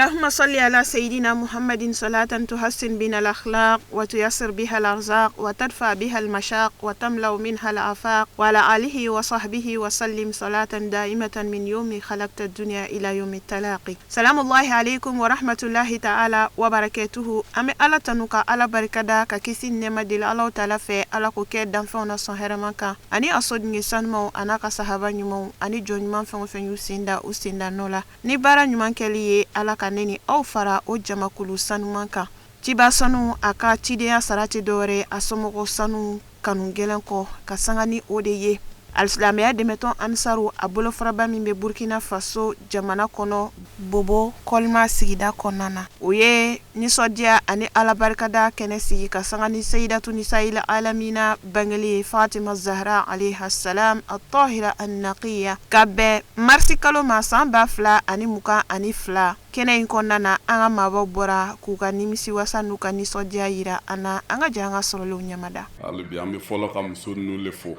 اللهم صل على سيدنا محمد صلاة تحسن بنا الأخلاق وتيسر بها الأرزاق وتدفع بها المشاق وتملأ منها الآفاق وعلى آله وصحبه وسلم صلاة دائمة من يوم خلقت الدنيا إلى يوم التلاقي. سلام الله عليكم ورحمة الله تعالى وبركاته. An bɛ Ala tanu ka Ala barikada ka kisi nɛɛma deli Ala taala fɛ, Ala k'o kɛ danfɛnw na sɔn hɛrɛma kan, ani a soden sanumaw a n'a ka sahaba ɲumanw ani jɔn ɲuman fɛn o fɛn y'u sen da u senda nɔ la ni baara ɲuman kɛli ye. Ala ka ne ni aw fara o jamakulu sanuman kan. Ciba sanu, a ka cidenya sara tɛ dɔwɛrɛ a somɔgɔ sanu kanu gɛlɛn kɔ ka sanga ni o de ye. Alisilamɛya dɛmɛtɔn Ansaru, a bolofaraba min bɛ Burkina Faso jamana kɔnɔ, Bobo Kɔlima sigida kɔnɔna na, o ye nisɔndiya ani Ala barikada kɛnɛ sigi ka sanga ni Seyidatu Nisayil Alamina bangeli ye, Fatima Zahra alayha salam atɔhira annakiya, ka bɛn marisi kalo ma san 2022. Kɛnɛ in kɔnɔna na, an ka maabaw bɔra k'u ka nimisiwasa n'u ka nisɔndiya yira an na. An ka jɛ an ka sɔrɔlenw ɲɛmada. Hali bi an bɛ fɔlɔ ka muso ninnu le fo.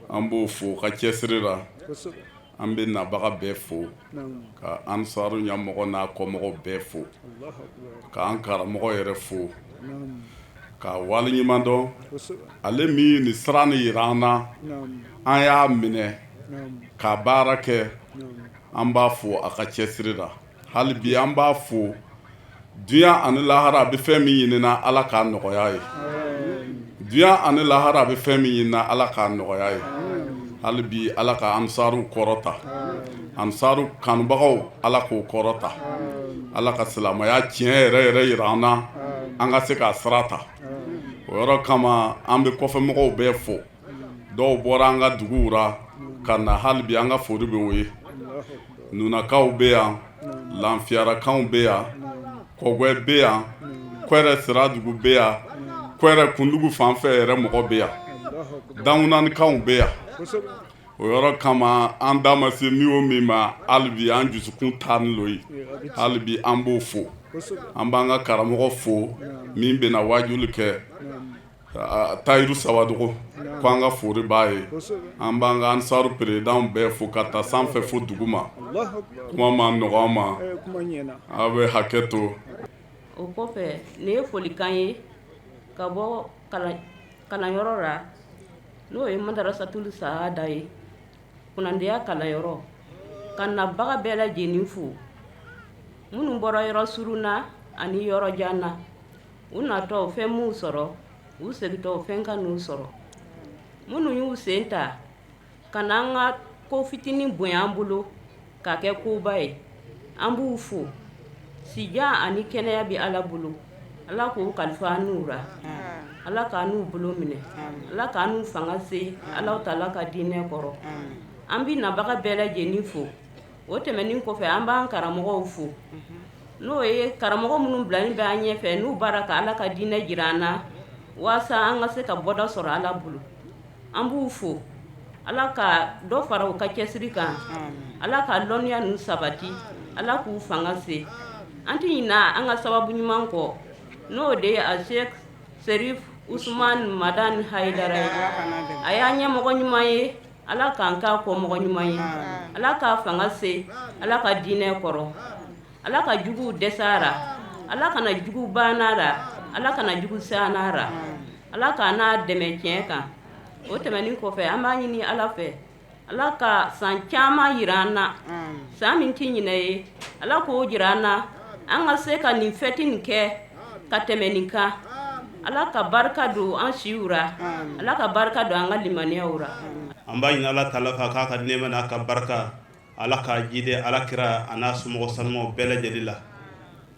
An b'o fo ka cɛsiri la. An bɛ nabaga bɛɛ fo, ka Ansaru ɲɛmɔgɔ n'a kɔmɔgɔ bɛɛ fo, k'an karamɔgɔ yɛrɛ fo, ka waleɲuman dɔn ale min nin sira nin yira an na, an y'a minɛ ka baara kɛ. An b'a fo a ka cɛsiri la. Hali bi an b'a fo, dunya ani lahara, a bɛ fɛn min ɲinina, Ala k'a nɔgɔya ye. Dunya ani lahara, a bɛ fɛn min ɲinina, Ala k'a nɔgɔya ye. Hali bi Ala ka Ansaru kɔrɔta, Ansaru kanubagaw, Ala k'o kɔrɔta. Ala ka silamɛya tiɲɛ yɛrɛ yɛrɛ yira an na, an ka se k'a sira ta. O yɔrɔ kama, an bɛ kɔfɛmɔgɔw bɛɛ fo. Dɔw bɔra an ka duguw ra ka na. Hali bi an ka foli bɛ o ye. Nunakaw bɛ yan, Lanfiyarakaw bɛ yan, Kɔgwɛ bɛ yan, Kɔrɛ Siradugu bɛ yan, Kɔrɛ Kundugu fanfɛ yɛrɛ mɔgɔ bɛ yan, Dankunanikaw bɛ yan. O yɔrɔ kama, an da ma se min o min ma, hali bi an dusukun taa ni lo ye. Hali bi an b'o fo. An b'an ka karamɔgɔ fo min bɛna wajuli kɛ, Tayiru Sawadogo, ko an ka foli b'a ye. An b'an ka Ansaru président bɛɛ fo ka taa sanfɛ fo dugu ma. Kuma ma nɔgɔ an ma, aw bɛ hakɛ to. O kɔfɛ, nin ye folikan ye ka bɔ kalanyɔrɔ la, n'o ye Madarasatulu Saada ye, kunnandiya kalanyɔrɔ, ka nabaga bɛɛ lajɛlen fo, minnu bɔra yɔrɔ surun na ani yɔrɔ jan na. U natɔ, fɛn m'u sɔrɔ, u segintɔ, fɛn kan'u sɔrɔ. Minnu y'u sen ta ka na an ka ko fitinin bonya an bolo k'a kɛ koba ye, an b'u fo. Sijan ani kɛnɛya bɛ Ala bolo, Ala k'o kalifa an n'u ra, Ala k'an n'u bolo minɛ, Ala k'an n'u fanga se Alahu taala ka diinɛ kɔrɔ. An bɛ nabaga bɛɛ lajɛlen fo. O tɛmɛnen kɔfɛ, an b'an karamɔgɔw fo, n'o ye karamɔgɔ minnu bilalen bɛ an ɲɛfɛ, n'u baara ka Ala ka diinɛ jira an na walasa an ka se ka bɔda sɔrɔ Ala bolo. An b'u fo. Ala ka dɔ fara u ka cɛsiri kan, Ala ka lɔnniya ninnu sabati, Ala k'u fanga se. An tɛ ɲinɛ an ka sababu ɲuman kɔ, n'o de ye a Sɛki Serif Usumani Madani Hayidara ye. A y'an ɲɛmɔgɔ ɲuman ye. Ala k'an k'a kɔmɔgɔ ɲuman ye. Ala k'a fanga se Ala ka diinɛ kɔrɔ. Ala ka juguw dɛsɛ a ra. Ala kana jugu ban a ra. Ala kana jugu se an ra. Ala k'an n'a dɛmɛ tiɲɛ kan. O tɛmɛnen kɔfɛ, an b'a ɲini Ala fɛ, Ala ka san caman jira an na, san min tɛ ɲinɛ ye. Ala k'o jira an na, an ka se ka nin fɛti nin kɛ ka tɛmɛ nin kan. Ala ka barika don an siw ra, Ala ka barika don an ka limaniyaw ra. An b'a ɲini Ala taala fɛ, k'a ka nɛɛma n'a ka barika, Ala k'a jidi Ala kira a n'a somɔgɔ sanumaw bɛɛ lajɛlen la.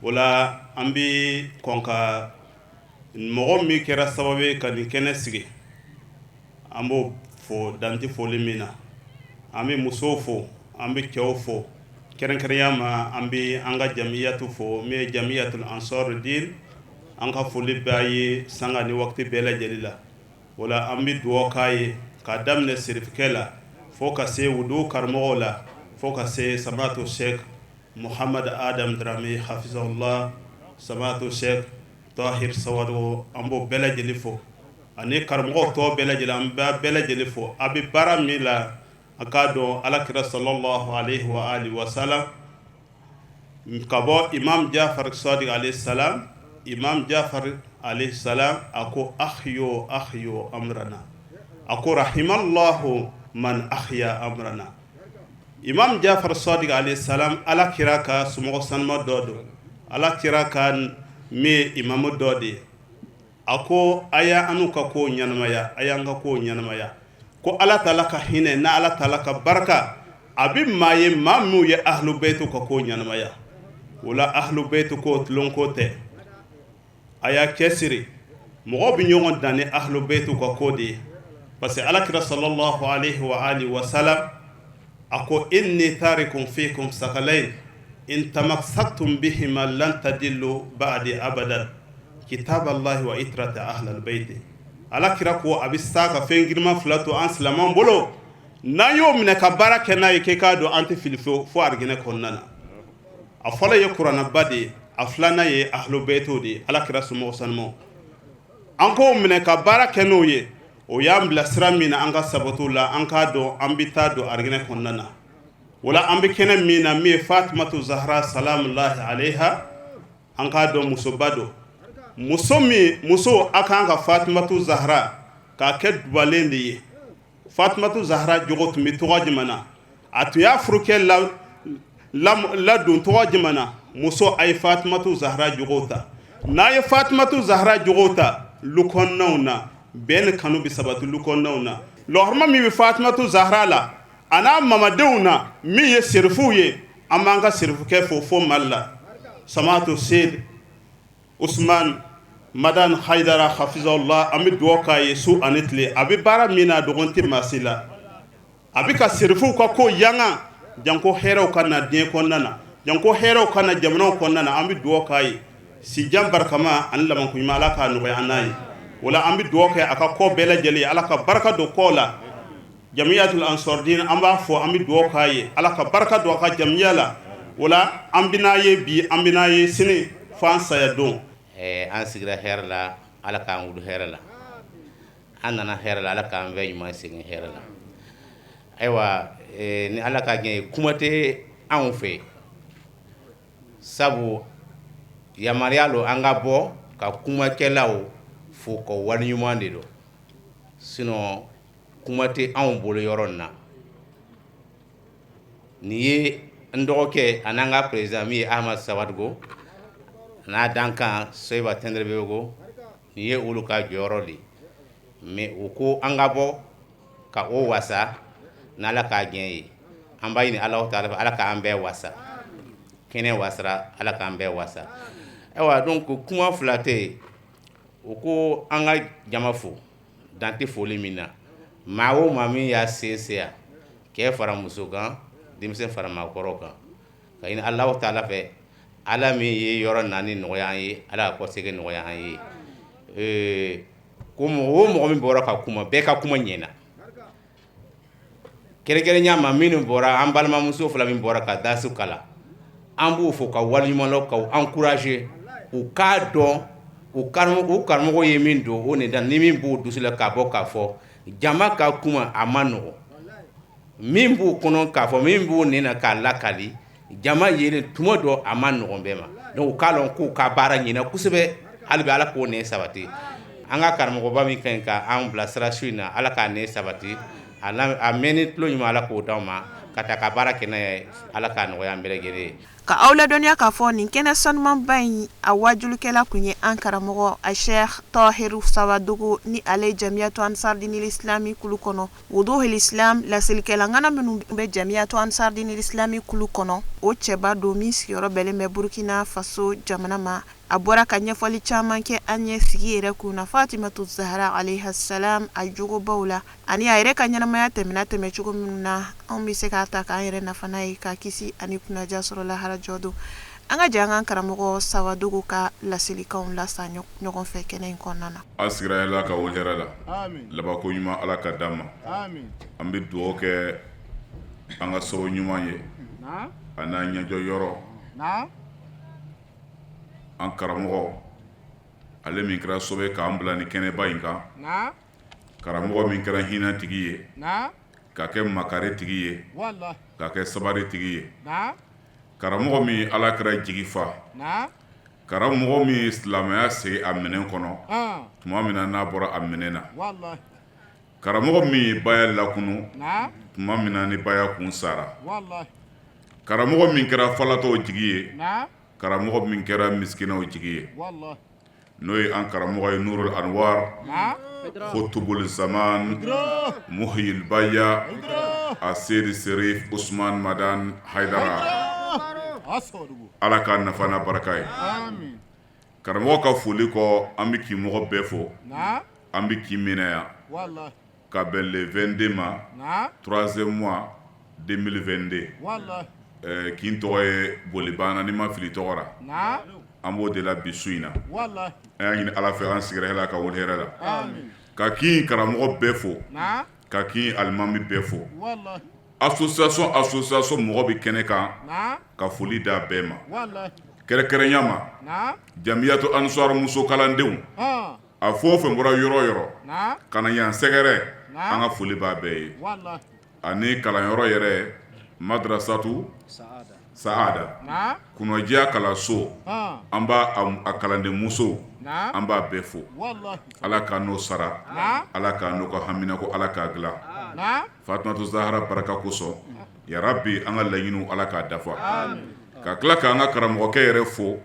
O la, an bɛ kɔn ka mɔgɔ min kɛra sababu ye ka nin kɛnɛ sigi, an b'o fo dan tɛ foli min na. An bɛ musow fo, an bɛ cɛw fo, kɛrɛnkɛrɛnya ma an bɛ an ka jamiyatu fo, min ye Jamiyatul Ansar Din. An ka foli b'a ye sanga ni waati bɛɛ lajɛlen la. O la, an bɛ dugawu k'a ye k'a daminɛ sirifikɛ la fo ka se wudu karamɔgɔw la, fo ka se Samatu Sɛki Muhamadu Adam Darame hafizahullah, Samatu Sɛki Tahir Sawadogo, an b'o bɛɛ lajɛlen fo ani karamɔgɔ tɔw bɛɛ lajɛlen. An b'a bɛɛ lajɛlen fo. A bɛ baara min la, a k'a dɔn Ala kira sallallahu alaihi wa alihi wa sallam. Ka bɔ Imam Jafar Sadiq alayhi salam, Imam Jafar alayhi salam a ko ahyo ahyo amrana, a ko rahimallahu man ahya amrana. Imam Jafar Sadiq alayhi salam, Ala kira ka somɔgɔ sanuma dɔ don, Ala kira ka min imamu dɔ de ye. A ko a y'an ka ko ɲɛnamaya, a y'an ka ko ɲɛnamaya. Ko Ala taala ka hinɛ n'a Ala taala ka barika a bɛ maa ye maa minnu ye ahlu baytu ka ko ɲɛnamaya. O la ahlu baytu ko tulonko tɛ, a y'a cɛsiri. Mɔgɔ bɛ ɲɔgɔn dan ni ahlu baytu ka ko de ye, parce que Ala kira sallallahu alayhi wa alihi wa sallam a ko inni tarikum fikum sakalayn in tamassaktum bihima lan tadillu ba'di abadan kitaballahi wa itrati ahlal bayti. Ala kira ko a bɛ sa ka fɛn girinman fila to an silamɛw bolo, n'an y'o minɛ ka baara kɛ n'a ye, k'e k'a dɔn an tɛ fili fo arijinɛ kɔnɔna na. A fɔlɔ ye kuranɛba de ye, a filanan ye ahlu baytu de ye, Ala kira somɔgɔ sanumaw. An k'o minɛ ka baara kɛ n'o ye, o y'an bila sira min na, an ka sabati la, an k'a dɔn an bɛ taa don arijinɛ kɔnɔna na. Wala an bɛ kɛnɛ min na, min ye Fatumatu Zahra salamulahi alayha, an k'a dɔn musoba don, muso min muso a kan ka Fatumatu Zahra k'a kɛ dubalen de ye. Fatumatu Zahra jogo tun bɛ tɔgɔ jumɛn na? A tun y'a furukɛ ladon tɔgɔ jumɛn na? Muso, a ye Fatumatu Zahra jogo ta. N'a ye Fatumatu Zahra jogo ta, lu kɔnɔnaw na bɛn ni kanu bɛ sabati lu kɔnɔnaw na. Lɔhɔrɔma min bɛ Fatumatu Zahra la a n'a mamadenw na, min ye serifuw ye, an b'an ka serifukɛ fo fo Mali la, Samatu Seyid Usman Madan Hayidara hafizahullah. An bɛ dugawu k'a ye su ani tile. A bɛ baara min na, a dogon tɛ maa si la. A bɛ ka serifuw ka ko yanga, janko hɛrɛw ka na diɲɛ kɔnɔna na, janko hɛrɛw ka na jamanaw kɔnɔna na. An bɛ dugawu k'a ye sijan barikama ani labanko ɲuman, Ala k'a nɔgɔya an n'a ye. O la an bɛ dugawu kɛ a ka ko bɛɛ lajɛlen, Ala ka barika don ko la. Jamiyatul Ansardin, an b'a fɔ, an bɛ dugawu k'a ye, Ala ka barika don a ka jamiya la. O la an bɛ n'a ye bi, an bɛ n'a ye sini, fo an saya don. An sigira hɛrɛ la, Ala k'an wuli hɛrɛ la. An nana hɛrɛ la, Ala k'an bɛɛ ɲuman segin hɛrɛ la. Ayiwa, ni Ala ka diɲɛ ye, kuma tɛ anw fɛ, sabu yamaruya don an ka bɔ ka kumakɛlaw fo ka waleɲuman de don, sinon kuma tɛ anw bolo yɔrɔ in na. Nin ye n dɔgɔkɛ ani an ka président min ye Ahmad Sawadogo n'a dankan Soyiba Tɛndɛrɛbego, nin ye olu ka jɔyɔrɔ de ye, mais u ko an ka bɔ ka o wasa. N'Ala k'a diɲɛ ye, an b'a ɲini Ala taala fɛ, Ala k'an bɛɛ wasa. Kɛnɛ wasara, Ala k'an bɛɛ wasa. Ayiwa, donc kuma fila tɛ yen. U ko an ka jama fo, dan tɛ foli min na. Maa o maa min y'a sen se yan, kɛ fara muso kan, denmisɛn fara maakɔrɔ kan, ka ɲini Alahu taala fɛ, Ala min ye yɔrɔ naani nɔgɔya an ye, Ala ka kɔsegin nɔgɔya an ye. Ko mɔgɔ o mɔgɔ min bɔra ka kuma, bɛɛ ka kuma ɲɛna. Kɛrɛnkɛrɛnya ma, minnu bɔra, an balimamuso fila min bɔra ka darisu kalan, an b'u fo ka waleɲuman dɔn, k'u encourager, u k'a dɔn u karamɔgɔ ye min don o nin da ni min b'u dusu la k'a bɔ k'a fɔ jama ka kuma, a ma nɔgɔn. Min b'u kɔnɔ k'a fɔ, min b'u nɛn na k'a lakali jama yelen, tuma dɔ a ma nɔgɔn bɛɛ ma. Donc u k'a dɔn k'u ka baara ɲɛna kosɛbɛ. Hali bi, Ala k'o nɛn sabati. An ka karamɔgɔba min ka ɲi ka an bilasira su in na, Ala k'a nɛn sabati, a mɛnni tulo ɲuman, Ala k'o d'aw ma ka taa ka baara kɛ n'a ye. Ala k'a nɔgɔya an bɛɛ lajɛlen ye. Ka aw ladɔnniya k'a fɔ nin kɛnɛ sanumanba in, a wajulikɛla kun ye an karamɔgɔ a Sheikh Tahiru Sawadogo, ni ale Jamiyatu Ansardinil Islami kulu kɔnɔ, Wuduhil Islam laselikɛla ŋana minnu bɛ Jamiyatu Ansardinil Islami kulu kɔnɔ, o cɛba don min sigiyɔrɔ bɛnnen bɛ Burukina Faso jamana ma. A bɔra ka ɲɛfɔli caman kɛ an ye sigi yɛrɛ kun na Fatimatu Zahara alayha salam, a jogobaw la ani a yɛrɛ ka ɲɛnamaya tɛmɛna tɛmɛ cogo minnu na, anw bɛ se k'a ta k'an yɛrɛ nafa n'a ye, ka kisi ani kunnaja sɔrɔ lahara jɔ don. An ka jɛ an ka karamɔgɔ Sawadogo ka laselikanw lasa ɲɔgɔn fɛ kɛnɛ in kɔnɔna na. An sigira hɛrɛ la ka wuli hɛrɛ la, labanko ɲuman Ala ka d'an ma. An bɛ dugawu kɛ an ka sababu ɲuman ye a n'an ɲɛjɔ yɔrɔ, an karamɔgɔ, ale min kɛra sababu ye k'an bila ni kɛnɛba in kan, karamɔgɔ min kɛra hinɛ tigi ye, ka kɛ makari tigi ye, ka kɛ sabari tigi ye. Karamɔgɔ min Ala kira jigi fa, karamɔgɔ min ye silamɛya segin a minɛn kɔnɔ tuma min na n'a bɔra a minɛn na, karamɔgɔ min ye baya lakunu tuma min na ni baya kun sara, karamɔgɔ min kɛra falatɔw jigi ye, karamɔgɔ min kɛra misikinaw jigi ye, n'o ye an karamɔgɔ ye Nurul Anwar Kutubul Zaman Muhiyil Baya a Seyidi Serif Usman Madan Hayidara Ala k'a nafa n'a barika ye karamɔgɔ ka foli kɔ an bɛ kin mɔgɔ bɛɛ fo an bɛ kin min na yan ka bɛn le 22 ma troisième mois 2022 kin tɔgɔ ye Bolibana ni n ma fili tɔgɔ la an b'o de la bi su in na an y'a ɲini Ala fɛ an sigira hɛrɛ la ka wuli hɛrɛ la ka kin karamɔgɔ bɛɛ fo ka kin alimami bɛɛ fo association association mɔgɔ bɛ kɛnɛ kan ka foli d'a bɛɛ ma kɛrɛnkɛrɛnya ma jamiyatu ansar muso kalandenw a fɛn o fɛn bɔra yɔrɔ yɔrɔ ka na yan sɛgɛrɛ an ka foli b'a bɛɛ ye ani kalanyɔrɔ yɛrɛ madrasatu saada kunnadiya kalanso an b'a a kalanden musow an b'a bɛɛ fo ala k'an n'o sara ala k'an n'o ka haminako ala k'a dilan fatumatu zahara baraka kosɔn yarabi an ka laɲiniw ala k'a dafa ka tila k'an ka karamɔgɔkɛ yɛrɛ fo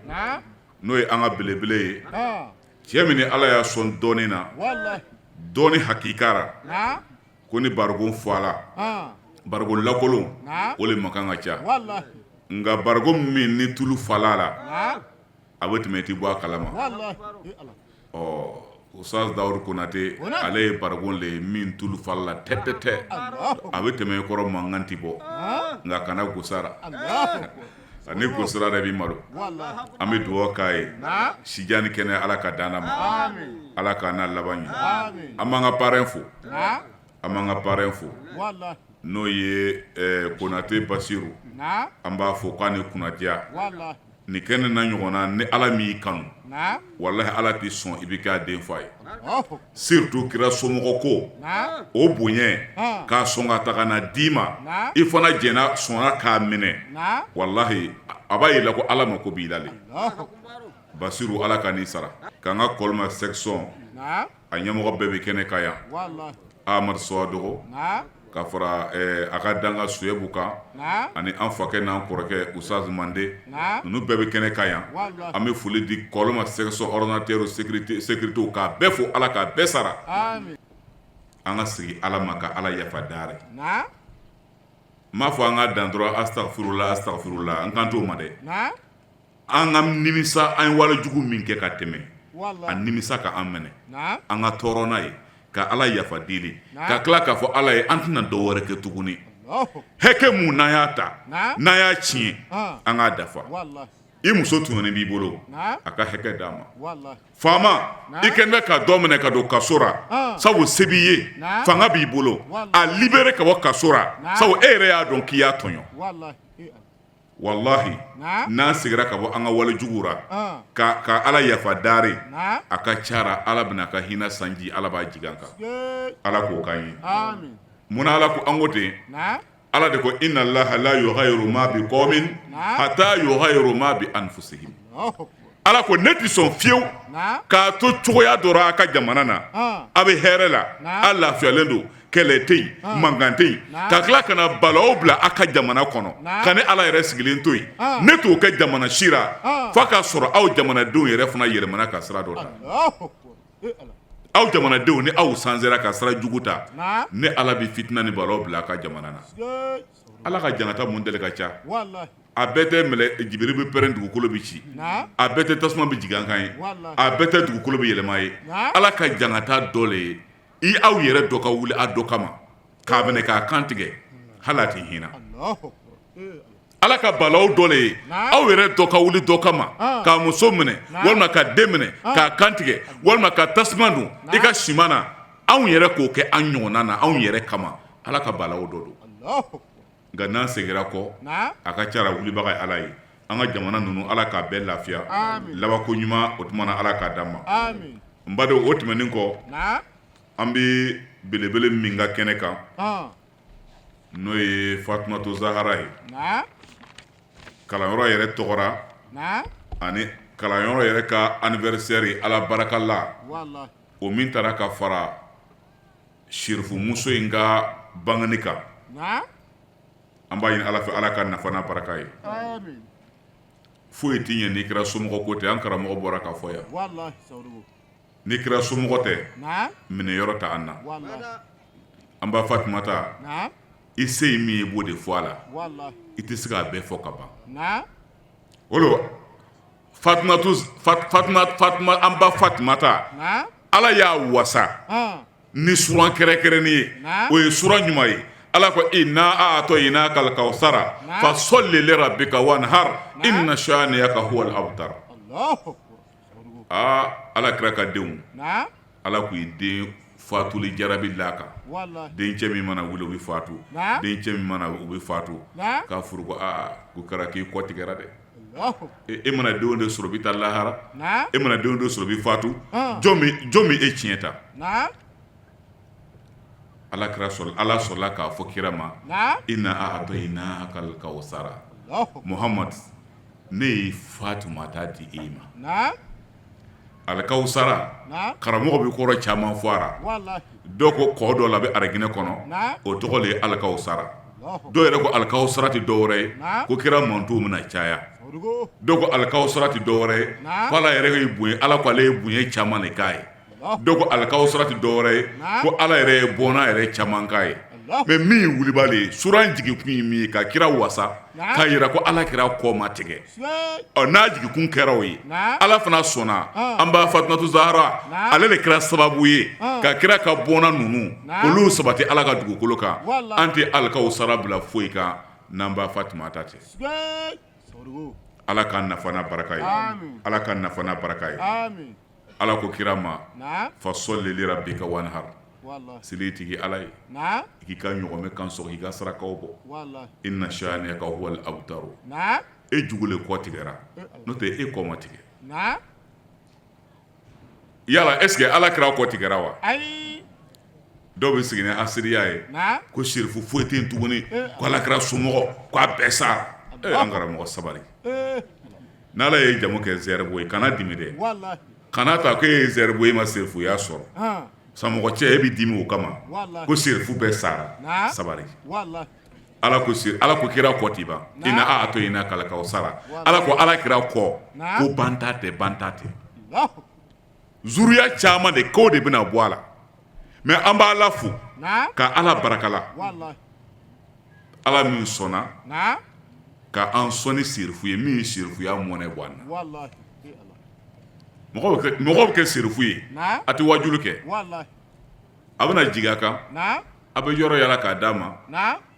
n'o ye an ka belebele ye cɛ min ni ala y'a sɔn dɔɔnin na dɔɔnin hakika ra ko ni barigon fala barigon lakolon o le mankan ka ca nka barigon min ni tulu fala la a bɛ tɛmɛ i tɛ bɔ a kalama ɔ Ustaz Dawudu Konate ale ye barigon le ye min tulu fala la tɛ tɛ a bɛ tɛmɛ i kɔrɔ mankan tɛ bɔ nka kana gosi a ra ni gosira i b'i malo an bɛ dugawu k'a ye sijan ni kɛnɛya ala ka d'an ma ala k'an n'a laban ɲɛ an b'an ka parrain fo an b'an ka parrain fo n'o ye Konate Basiru an b'a fo k'a ni kunnadiya nin kɛnɛ na ɲɔgɔn na ni ala min y'i kanu walahi ala t'i sɔn i bɛ k'a den fa ye surtout kira somɔgɔ ko o bonya k'a sɔn ka ta ka na d'i ma i fana jɛnna sɔnna k'a minɛ walahi a b'a yira ko ala mako b'i la le Basiru ala ka n'i sara k'an ka Kɔlɔma section a ɲɛmɔgɔ bɛɛ bɛ kɛnɛ kan yan Amadu Sawadogo ka fara a ka dankan Suyebu kan ani an fakɛ n'an kɔrɔkɛ Ustaz Mande ninnu bɛɛ bɛ kɛnɛ kan yan an bɛ foli di Kɔlɔma section ordonnateur sécurité k'a bɛɛ fo ala k'a bɛɛ sara an ka segin ala ma ka ala yafa dari n m'a fɔ an ka dan dɔrɔn astagfirula astagfirula an kan t'o ma dɛ An ka nimisa an ye walejugu min kɛ ka tɛmɛ a nimisa ka an minɛ an ka tɔɔrɔ n'a ye ka ala yafa deli ka tila k'a fɔ ala ye an tɛna dɔ wɛrɛ kɛ tuguni hakɛ mun n'an y'a ta n'an y'a tiɲɛ an k'a dafa i muso tɔɲɔnen b'i bolo a ka hakɛ d'a ma faama i kɛlen bɛ ka dɔ minɛ ka don kaso ra sabu se b'i ye fanga b'i bolo a libérer ka bɔ kaso ra sabu e yɛrɛ y'a dɔn k'i y'a tɔɲɔ Walahi n'an seginna ka bɔ an ka wale jugu ra ka ala yafa dari a ka ca ra ala bɛna a ka hinɛ sanji ala b'a jigin an kan ala k'o k'an ye munna ala ko an ko ten ala de ko inna allaha la yughayyiru ma bi qawmin hatta yughayyiru ma bi anfusihim ala ko ne tɛ sɔn fiyewu k'a to cogoya dɔ ra a ka jamana na a bɛ hɛrɛ la a lafiyalen don kɛlɛ tɛ yen mankan tɛ yen ka tila ka na balawu bila a ka jamana kɔnɔ ka ne ala yɛrɛ sigilen to yen ne t'o kɛ jamana si ra f'a k'a sɔrɔ aw jamanadenw yɛrɛ fana yɛlɛmana ka sira dɔ ta aw jamanadenw ni aw sansera ka sira jugu ta ne ala bɛ fitina ni balawu bila a ka jamana na ala ka jangata mun deli ka ca a bɛɛ tɛ mɛlɛ jibiri bɛ pɛrɛn dugukolo bɛ ci a bɛɛ tɛ tasuma bɛ jigin an kan ye a bɛɛ tɛ dugukolo bɛ yɛlɛma ye ala ka jangata dɔ le ye i aw yɛrɛ dɔ ka wuli a dɔ kama k'a minɛ k'a kan tigɛ hali a tɛ hinɛ ala ka balawu dɔ le ye aw yɛrɛ dɔ ka wuli dɔ kama k'a muso minɛ walima ka den minɛ k'a kan tigɛ walima ka tasuma don i ka siman na anw yɛrɛ k'o kɛ an ɲɔgɔnna na anw yɛrɛ kama ala ka balawu dɔ don nka n'an seginna kɔ a ka ca la wulibaga ye ala ye an ka jamana ninnu ala k'a bɛɛ lafiya labanko ɲuman o tuma na ala k'a d'an ma n badenw o tɛmɛnen kɔ an bɛ belebele min ka kɛnɛ kan n'o ye fatumatu zahara ye. Kalanyɔrɔ yɛrɛ tɔgɔ ra ani kalanyɔrɔ yɛrɛ ka anniversaire Ala barika la, o min taara ka fara sirifumuso in ka bangeni kan, an b'a ɲini Ala fɛ Ala ka nafa n'a barika ye. Foyi tɛ ɲɛ ni kira somɔgɔ ko tɛ, an karamɔgɔ bɔra k'a fɔ yan, ni kira somɔgɔ tɛ minɛ yɔrɔ tɛ an na. An ba Fatumata, i se ye min ye i b'o de fɔ a la, i tɛ se k'a bɛɛ fɔ ka ban. O Fatumata an ba Fatumata, Ala y'a wasa ni suran kɛrɛnkɛrɛnnen ye, o ye suran jumɛn ye? Ala ko inna a'tainaka al-kawsara fasalli li rabbika wanhar inna shani'aka huwal abtar. Aa Ala kira ka denw, Ala k'u ye den fatuli jarabi d'a kan, dencɛ min mana wuli o bɛ fatu, dencɛ min mana o bɛ fatu, k'a furu ko aa ko kɛra k'i kɔ tigɛra dɛ, e mana denw de sɔrɔ bɛ taa lahara, e mana denw de sɔrɔ bɛ fatu, jɔn bɛ e tiɲɛ ta? Ala kira Ala sɔrɔla k'a fɔ kira ma, inna a'tainaka al-kawsara Muhamadu ne ye Fatumata di e ma alikawusara karamɔgɔ bɛ kɔrɔ caman fɔ a ra dɔw ko kɔ dɔ la bɛ araginɛ kɔnɔ o tɔgɔ de ye alikawusara dɔw yɛrɛ ko alikawusara tɛ dɔwɛrɛ ye ko kira mantonw bɛna caya dɔw ko alikawusara tɛ dɔwɛrɛ ye ko ala yɛrɛ ye bonya ala ko ale ye bonya caman de k'a ye dɔw ko alikawusara tɛ dɔwɛrɛ ye ko ala yɛrɛ ye bɔnna yɛrɛ caman k'a ye mais min ye wulibali ye suran jigin kun ye min ye ka kira wasa k'a jira ko ala kira kɔ ma tigɛ ɔ n'a jigin kun kɛra o ye ala fana sɔnna an ba Fatumatu Zahara ale de kɛra sababu ye ka kira ka bɔnna ninnu olu sabati ala ka dugukolo kan an tɛ alikawusara bila foyi kan n'an ba Fatumata tɛ ala ka nafa n'a barika ye ala ka nafa n'a barika ye ala ko kira ma fasalli li rabbika wanhar seli tigi ala ye i k'i ka ɲɔgɔmɛ kan sɔgɔ k'i ka sarakaw bɔ inna shani'aka huwal abtar e jugu le kɔ tigɛra n'o tɛ e kɔ ma tigɛ yala est ce que ala kira kɔ tigɛra wa dɔw bɛ sigi ni hasiriya ye ko sirifu foyi tɛ yen tuguni ko ala kira somɔgɔ k'a bɛɛ sara an karamɔgɔ sabali n'ala ye jamu kɛ zɛribo ye kana dimi dɛ kana ta ko e ye zɛribo ye ma serifuya sɔrɔ samɔgɔ cɛ e bɛ dimi o kama ko serifu bɛɛ sara sabali ala ko ala ko kira kɔ ti ban inna a'tainaka al-kawsara ala ko ala kira kɔ ko banta tɛ banta tɛ zuruya caman de ko de bɛna bɔ a la mais an b'ala fo ka ala barakala ala min sɔnna ka an sɔn ni serifu ye min ye serifuya mɔnɛ bɔ an na mɔgɔ bɛ kɛ serifu ye a tɛ wajulu kɛ a bɛna jigin a kan a bɛ yɔrɔ yala k'a d'a ma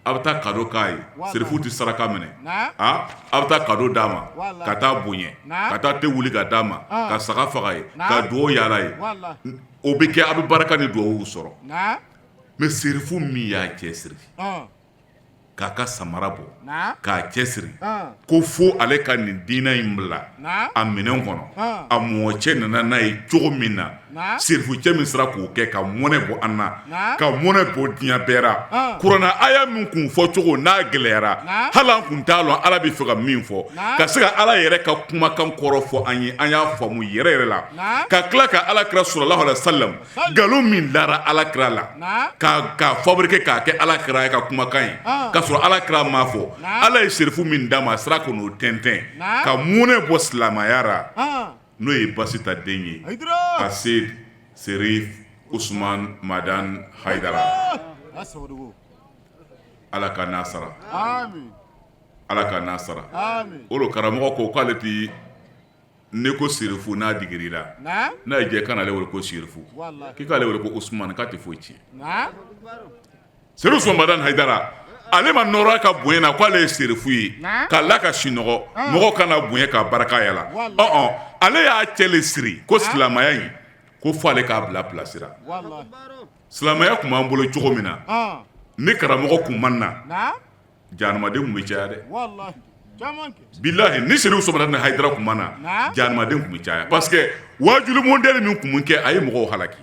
a bɛ taa cadeau k'a ye serifu tɛ saraka minɛ a bɛ taa cadeau d'a ma ka taa bonya ka taa te wuli ka d'a ma ka saga faga ye ka dugawu yala ye o bɛ kɛ a bɛ barika ni dugawu sɔrɔ mais serifu min y'a cɛ siri k'a ka samara bɔ k'a cɛ siri ko fo ale ka nin diinɛ in bila a minɛn kɔnɔ a mɔcɛ nana n'a ye cogo min na serifu cɛ min sera k'o kɛ ka mɔnɛ bɔ an na ka mɔnɛ bɔ diɲɛ bɛɛ ra kuranɛ aya min kun fɔ cogo n'a gɛlɛyara hali an kun t'a lɔn ala bɛ fɛ ka min fɔ ka se ka ala yɛrɛ ka kumakan kɔrɔ fɔ an ye an y'a faamu yɛrɛ yɛrɛ la ka tila ka ala kira sallallahu alaihi wasallam nkalon min dara ala kira la k'a fabriquer k'a kɛ ala kira ye ka kumakan ye k'a sɔrɔ ala kira m'a fɔ ala ye serifu min d'a ma a sera ka n'o tɛntɛn ka mɔnɛ bɔ silamɛya ra n'o ye basita den ye Aseyid Serif Usman Madan Hayidara ala ka n'a sara ala ka n'a sara o lo karamɔgɔ ko k'ale tɛ ne ko serifu n'a digir'i la n'a ye jɛ kan'ale wele ko serifu k'i k'ale wele ko Usumani k'a tɛ foyi tiɲɛ Serifu Usumani Madani Hayidara ale ma nɔrɔ a ka bonya na k'ale ye serifu ye k'a la ka sinɔgɔ mɔgɔw kana bonya k'a barika yala ɔn ale y'a cɛ le siri ko silamɛya in ko fo ale k'a bila place ra silamɛya tun b'an bolo cogo min na ni karamɔgɔ kun ma na jahanamaden tun bɛ caya dɛ bilahi ni Serifu Usumani Madani Hayidara tun ma na jahanamaden tun bɛ caya parce que waajuli modèle min tun bɛ kɛ a ye mɔgɔw halaki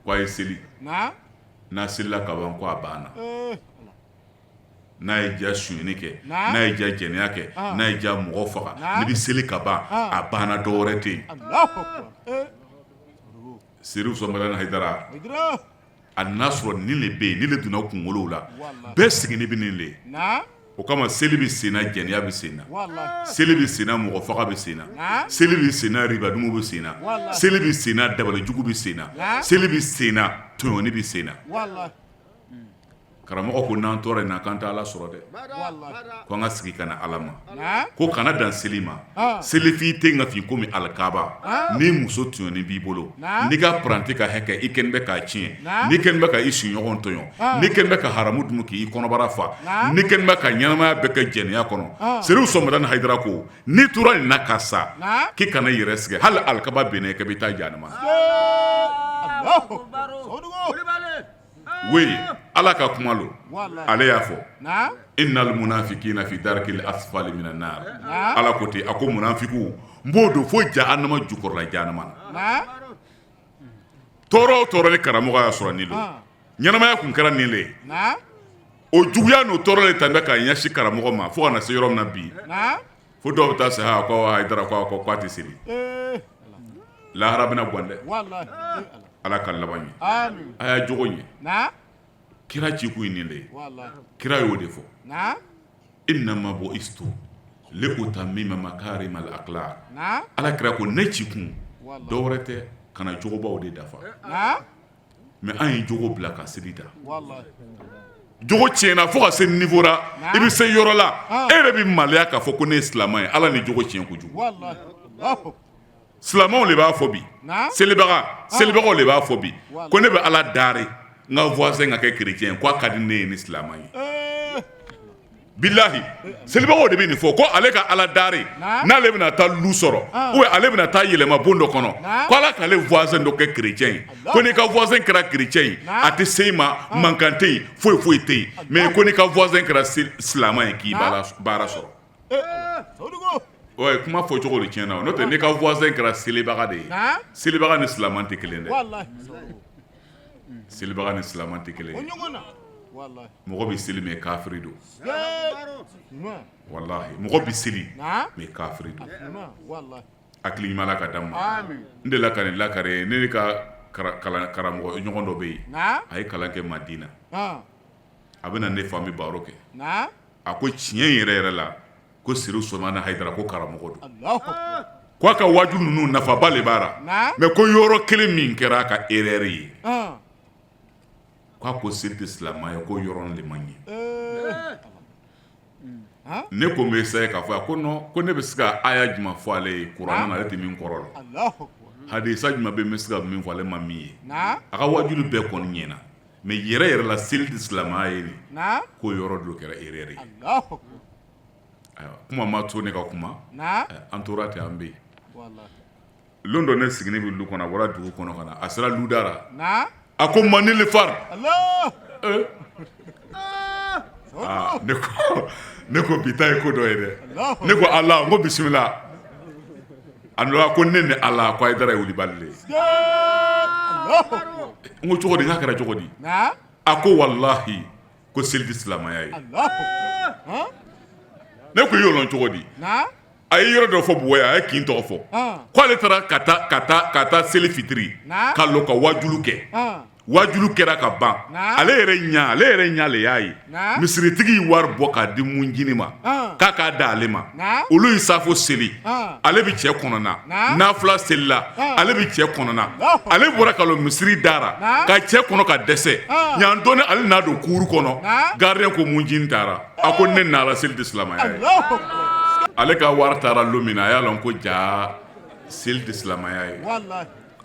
ko a ye seli n'a selila ka ban ko a banna. N'a ye diya sonyɛni kɛ, n'a ye diya jɛnɛya kɛ, n'a ye diya mɔgɔ faga, n'i bɛ seli ka ban a banna, dɔ wɛrɛ tɛ yen. Serifu Usumani Madani Hayidara, a nana sɔrɔ nin de bɛ yen, nin de donna kunkolow la, bɛɛ sigilen bɛ nin de ye. O kama seli bɛ senna, jɛnɛya bɛ senna, seli bɛ senna, mɔgɔ faga bɛ senna, seli bɛ senna, ribadumu bɛ senna, seli bɛ senna, dabalijugu bɛ senna, seli bɛ senna, tɔɲɔni bɛ senna. Karamɔgɔ ko n'an tora nin na k'an tɛ Ala sɔrɔ dɛ, ko an ka segin ka na Ala ma, ko kana dan seli ma, selifin tɛ ka fin komi alikaba, ni muso tɔɲɔni b'i bolo, n'i ka paranti ka hakɛ i kɛlen bɛ k'a tiɲɛ, n'i kɛlen bɛ ka i sigiɲɔgɔn tɔɲɔ, n'i kɛlen bɛ ka haramu dun k'i kɔnɔbara fa, n'i kɛlen bɛ ka ɲɛnamaya bɛɛ kɛ jɛnɛya kɔnɔ, Serifu Usumani Madani Hayidara ko n'i tora nin na ka sa, k'i kana i yɛrɛ sɛgɛn, hali alikaba binna i kan i bɛ taa jahanama na. Oui, Ala ka kuma lo, ale y'a fɔ innal munafikina fi darkil asfali minan nar. Ala ko ten, a ko munafikiw n b'o don fo jahanama jukɔrɔla jahanama na. Tɔɔrɔ o tɔɔrɔ ni karamɔgɔ y'a sɔrɔ nin lo, ɲɛnamaya kun kɛra nin le ye, o juguya n'o tɔɔrɔ de tun bɛ ka ɲɛsin karamɔgɔ ma fo ka na se yɔrɔ min na bi, fo dɔw bɛ taa se ha ko Hayidara ko k'a tɛ seli. Lahara bɛna gan dɛ, Ala ka laban ɲɛ, a y'a jogo ɲɛ. Kira ci kun ye nin de ye, kira y'o de fɔ, innama bu'istu li utammima makarimal akhlaq. Ala kira ko ne ci kun dɔ wɛrɛ tɛ ka na jogobaw de dafa. Mais an ye jogo bila ka seli ta, jogo tiɲɛna fo ka se niveau la, i bɛ se yɔrɔ la e yɛrɛ bɛ maloya k'a fɔ ko ne ye silamɛ ye. Ala ni jogo tiɲɛ kojugu. Silamɛw de b'a fɔ bi, selibaga selibagaw de b'a fɔ bi ko ne bɛ Ala dari n ka voisin ka kɛ chrétien k'a ka di ne ye ni silamɛ ye. Bilahi, selibagaw de bɛ nin fɔ ko ale ka Ala dari n'ale bɛna taa lu sɔrɔ ou bien ale bɛna taa yɛlɛma bon dɔ kɔnɔ, ko Ala k'ale voisin dɔ kɛ chrétien ye, ko n'i ka voisin kɛra chrétien ye a tɛ se i ma, mankan tɛ yen, foyi foyi tɛ yen, mais ko n'i ka voisin kɛra silamɛ ye k'i baara sɔrɔ. Ouais, kuma fɔ cogo de tiɲɛna, n'o tɛ n'i ka voisin kɛra selibaga de ye, selibaga ni silamɛ tɛ kelen dɛ, selibaga ni silamɛ tɛ kelen ye. Mɔgɔ bɛ seli mais kafiri don, walahi mɔgɔ bɛ seli mais kafiri don. Hakili ɲuman Ala ka d'an ma. N delila ka nin lakari ne ka karamɔgɔ ɲɔgɔn dɔ bɛ yen, a ye kalan kɛ Madina, a bɛ na ne fɛ, an bɛ baro kɛ. A ko tiɲɛ yɛrɛ yɛrɛ la ko Serifu Usumani Hayidara ko karamɔgɔ don, ko a ka waaju ninnu nafaba de b'a la, mais ko yɔrɔ kelen min kɛra a ka erreur ye, k'a ko seli tɛ silamɛya ye, ko yɔrɔ de man ɲɛ. Ne ko n bɛ essayer k'a fɔ a ko non, ko ne bɛ se ka aya jumɛn fɔ ale ye kuranɛ na ale tɛ min kɔrɔ la, hadisa jumɛn bɛ n bɛ se ka min fɔ ale ma min ye. A ka waajuli bɛɛ kɔni ɲɛna, mais yɛrɛ yɛrɛ la seli tɛ silamɛya ye nin k'o yɔrɔ dɔ kɛra erreur ye. Ayiwa, kuma ma to ne ka kuma, an tora ten, an bɛ yen. Lon dɔ ne sigilen bɛ lu kɔnɔ, a bɔra dugu kɔnɔ ka na, a sera luda la, a ko manili fari, ne ko bi ta ye ko dɔ ye dɛ. Ne ko Ala, n ko bisimila. A nana ko ne ni Ala ko Hayidara ye wulibali de ye. N ko cogo di? N k'a kɛra cogo di? A ko walahi ko seli tɛ silamɛya ye. Ne ko i y'o lɔn cogo di? A ye yɔrɔ dɔ fɔ Buwɛ, a ye kin tɔgɔ fɔ, ko ale taara ka taa seli fitiri ka lɔ ka wajulu kɛ. Wajulu kɛra ka ban, ale yɛrɛ ɲɛ, ale yɛrɛ ɲɛ le y'a ye misiritigi ye wari bɔ k'a di munjini ma k'a k'a da ale ma. Olu ye safo seli, ale bɛ cɛ kɔnɔna nafila selila, ale bɛ cɛ kɔnɔna, ale bɔra ka lɔ misiri dara ka cɛ kɔnɔ ka dɛsɛ ɲan dɔɔni, ale n'a don kuuru kɔnɔ, gardien ko munjini taara. A ko ne n'Ala seli tɛ silamɛya ye. Ale ka wari taara lon min na, a y'a lɔn ko jaa seli tɛ silamɛya ye.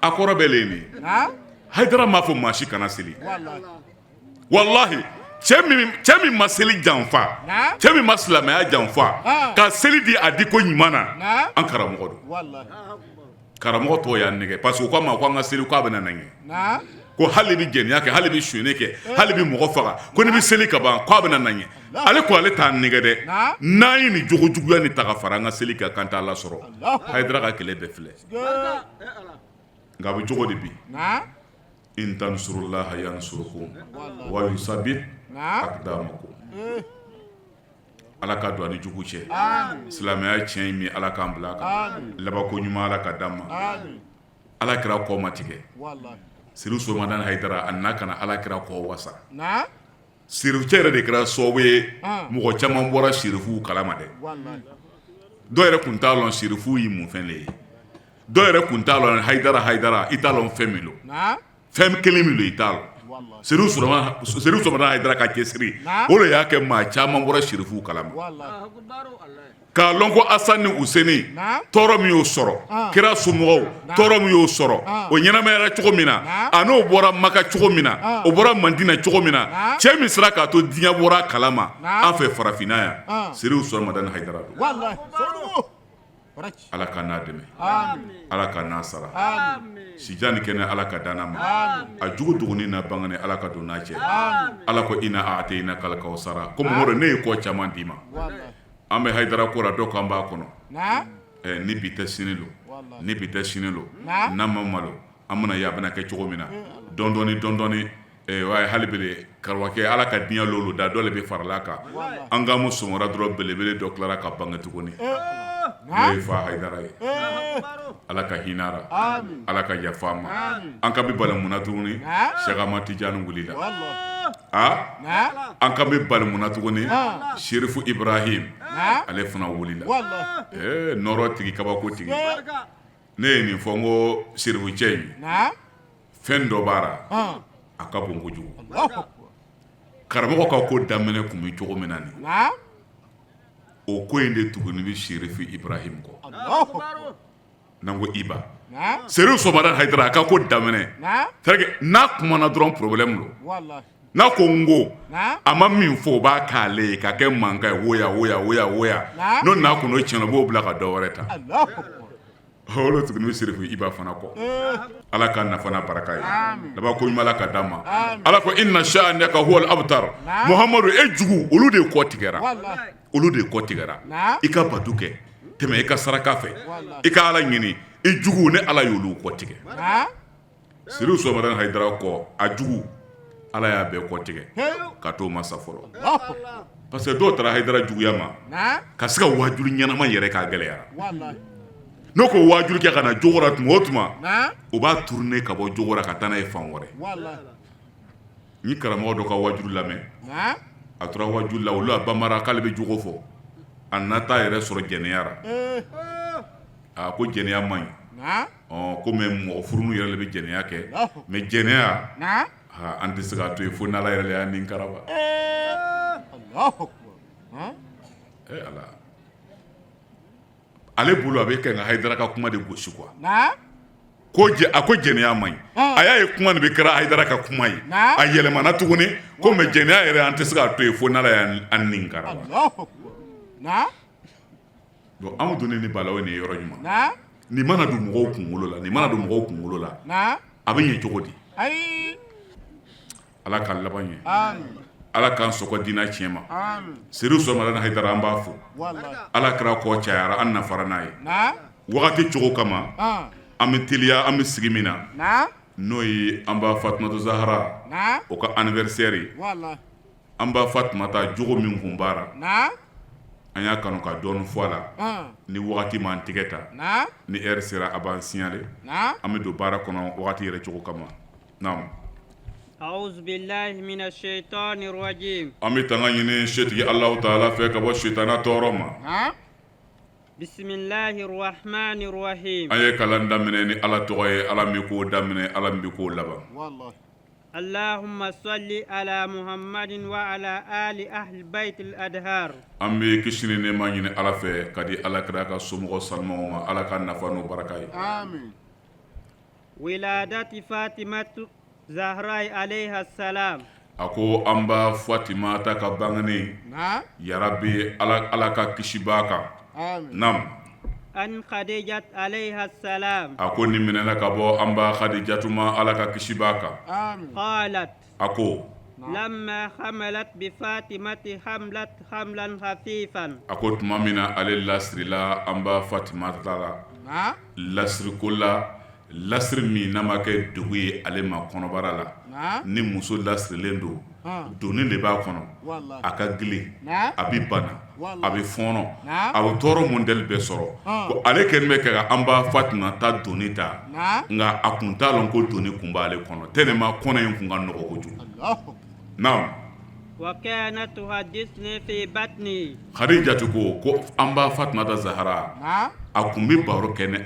A kɔrɔ bɛ le nin. Hayidara m'a fɔ maa si kana seli. Walahi cɛ min ma seli janfa, cɛ min ma silamɛya janfa, ka seli di a di ko ɲuman na, an karamɔgɔ don. Karamɔgɔ tɔw y'an nɛgɛ parce que u k'a ma ko an ka seli k'a bɛna na ɲɛ, ko hali bɛ jɛnɛya kɛ, hali bɛ sonyɛni kɛ, hali bɛ mɔgɔ faga, ko n'i bɛ seli ka ban k'a bɛna na ɲɛ. Ale ko ale t'an nɛgɛ dɛ, n'an ye nin jogo juguya nin ta ka fara an ka seli kan k'an t'Ala sɔrɔ. Hayidara ka kɛlɛ bɛɛ filɛ, nka a bɛ cogo di bi? In tansurullaha yansurukum wa yusabit akdamakum. Ala ka don an ni jugu cɛ. Silamɛya tiɲɛ min, Ala k'an bila a kan. Labanko ɲuman, Ala ka d'an ma. Ala kira kɔ ma tigɛ. Serifu Usumani Hayidara a nana ka na Ala kira kɔ wasa. Serifu cɛ yɛrɛ de kɛra sababu ye, mɔgɔ caman bɔra serifuw kalama dɛ. Dɔw yɛrɛ tun t'a lɔn serifu ye mun fɛn de ye. Dɔw yɛrɛ tun t'a lɔn Hayidara, Hayidara, i t'a lɔn fɛn min don. Fɛn kelen min don, i t'a lɔn. Serifu Usumani Hayidara ka cɛsiri, o de y'a kɛ maa caman bɔra serifuw kalama. K'a lɔn ko Asan ni Useni, tɔɔrɔ min y'o sɔrɔ, kira somɔgɔw, tɔɔrɔ min y'o sɔrɔ, o ɲɛnamayara cogo min na, a n'o bɔra Maka cogo min na, o bɔra Madina cogo min na, cɛ min sera k'a to diɲɛ bɔra a kalama an fɛ farafinna yan, Serifu Usumani Madani Hayidara don. Ala ka n'a dɛmɛ, Ala ka n'a sara, sijan ni kɛnɛ, Ala ka dan ma a jugu dɔgɔnin n'a bangenen, Ala ka don n'a cɛ. Ala ko ina a'tainakal kawsara, ko Mamadu, ne ye kɔ caman d'i ma. An bɛ Hayidara ko la, dɔw ko an b'a kɔnɔ ni bi tɛ sini don, ni bi tɛ sini don, n'an ma malo an bɛna ye a bɛna kɛ cogo min na dɔɔnin dɔɔnin. Hali bele karamɔgɔkɛ, Ala ka diɲɛ lolu da dɔ de bɛ farala kan. An ka mu sɔngɔra dɔrɔn, belebele dɔ tilara ka bange tuguni, n'o ye fa Hayidara ye. Ala ka hinɛ a ra, Ala ka yafa a ma. An ka bɛ bali mun na tuguni? Sɛki Amadu Tijani wulila. Aa, an ka bɛ bali mun na tuguni? Serifu Ibrahim, ale fana wulila. Ee, nɔrɔ tigi, kabako tigi. Ne ye nin fɔ n ko serifu cɛ in, fɛn dɔ b'a ra, a ka bon kojugu. Karamɔgɔ ka ko daminɛ tun bɛ cogo min na nin, o ko in de tuguni bɛ Serifu Ibrahim kɔ. N'an ko Iba, Serifu Usumani Hayidara, a ka ko daminɛ, n'a kumana dɔrɔn, problème don. N'a ko n ko a ma min fɔ, o b'a k'ale ye ka kɛ mankan ye, woya woya woya woya. N'o n'a kun tiɲɛna, o b'o bila ka dɔ wɛrɛ ta. O tuguni bɛ Serifu Iba fana kɔ. Ala ka nafa n'a baraka ye, laban ko ɲuman, Ala ka d'an ma. Ala ko inna shani'aka huwal abtar. Muhamadu, e jugu, olu de kɔ tigɛra, olu de kɔ tigɛra. I ka bato kɛ, tɛmɛ i ka saraka fɛ, i ka Ala ɲini. I jugu, ne Ala y'olu kɔ tigɛ. Serifu Usumani Hayidara kɔ, a jugu, Ala y'a bɛɛ kɔ tigɛ ka t'o ma sa fɔlɔ, parce que dɔw taara Hayidara juguya ma ka se ka waajuli ɲɛnama yɛrɛ k'a gɛlɛyara. N'o ko waajuli kɛ ka na jogo la tuma o tuma, o b'a tourner ka bɔ jogo la ka taa n'a ye fan wɛrɛ. Ni karamɔgɔ dɔ ka waajuli lamɛn, a tora waajuli la, olu a banbara k'ale bɛ jogo fɔ, a nana taa yɛrɛ sɔrɔ jɛnɛya la. A ko jɛnɛya man ɲi, ko mais mɔgɔ furunu yɛrɛ de bɛ jɛnɛya kɛ, mais jɛnɛya, an tɛ se k'a to yen fo n'Ala yɛrɛ y'a nin karaba. Ala, ale bolo a bɛ kɛ nka Hayidara ka kuma de gosi quoi. Ko a ko jɛnɛya man ɲi, a y'a ye kuma nin bɛ kɛra Hayidara ka kuma ye, a yɛlɛmana tuguni ko mais jɛnɛya yɛrɛ, an tɛ se k'a to yen fo n'Ala y'an nin karaba. Bon, anw donnen ni balawu nin ye yɔrɔ ɲuman. Nin mana don mɔgɔw kunkolo la, nin mana don mɔgɔw kunkolo la, a bɛ ɲɛ cogo di? Ala ka laban ɲɛ, Ala k'an sɔgɔ diinɛ tiɲɛ ma. Serifu Usumani Hayidara, an b'a fo. Ala kira kɔ cayara, an nafara n'a ye wagati cogo kama. An bɛ teliya, an bɛ sigi min na, n'o ye an ba Fatumata Zahara o ka anniversaire ye. An ba Fatumata, jogo min kun b'a ra, an y'a kanu ka dɔɔnin fɔ a la. Ni wagati m'an tigɛ ta, ni heure sera, a b'an signaler, an bɛ don baara kɔnɔ wagati yɛrɛ cogo kama. Naamu. An bɛ tanga ɲini setigi Alahu taala fɛ ka bɔ sitana tɔɔrɔ ma. An ye kalan daminɛ ni Ala tɔgɔ ye, Ala min ko daminɛ, Ala min bɛ ko laban. Allahumma salli ala Muhammadin wa ala ali ahli baytil adhar. An bɛ kisi ni nɛɛma ɲini Ala fɛ ka di Ala kira ka somɔgɔ sanumanw ma. Ala ka nafa n'u baraka ye. Amin. Wiladati Fatimatu Zahra alayha salam. A ko an ba Fatimata ka bangeni. Naam. Yarabi Ala ka kisi b'a kan. Amin. Naam. An Khadijat alayha salam. A ko nin minɛna ka bɔ an ba Khadijatu ma, Ala ka kisi b'a kan. Amin. Qalat. A ko. Lamma hamalat bi Fatimati hamlat hamlan khafifan. A ko tuma min na ale lasirila an ba Fatimata la. Naam. Lasiriko la, lasiri min n'a ma kɛ degun ye ale ma kɔnɔbara la. Ni muso lasirilen don, doni de b'a kɔnɔ, a ka girin, a bɛ bana, a bɛ fɔɔnɔ, a bɛ tɔɔrɔ modèle bɛɛ sɔrɔ. Ko ale kɛlen bɛ ka an ba Fatumata doni ta, nka a kun t'a dɔn ko doni kun b'ale kɔnɔ tellement kɔnɔ in kun ka nɔgɔ kojugu. Naamu. Khadijatu ko ko an ba Fatumata Zahara, a kun bɛ baro kɛ ni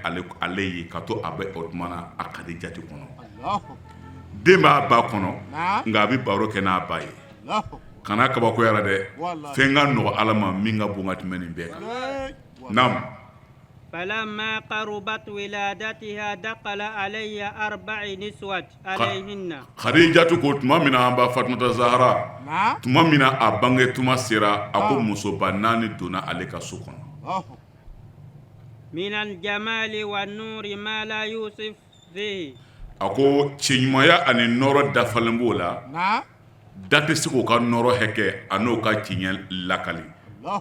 ale ye ka to a bɛ o tuma na a Khadijatu kɔnɔ. Den b'a ba kɔnɔ nka a bɛ baro kɛ n'a ba ye. Kana kabakoya dɛ, fɛn ka nɔgɔ Ala ma min ka bon ka tɛmɛ nin bɛɛ kan. Naamu. Falamma qarubat wiladatiha dakala alayya arba'i niswat alayhinna. Khadijatu ko tuma min na an ba Fatumata Zahara, tuma min na a bange tuma sera, a ko musoba naani donna ale ka so kɔnɔ. Minal jamali wan nuri ma la yusif fihi. A ko cɛɲumanya ani nɔɔrɔ dafalen b'o la, da tɛ se k'o ka nɔɔrɔ hakɛ a n'o ka cɛɲɛ lakali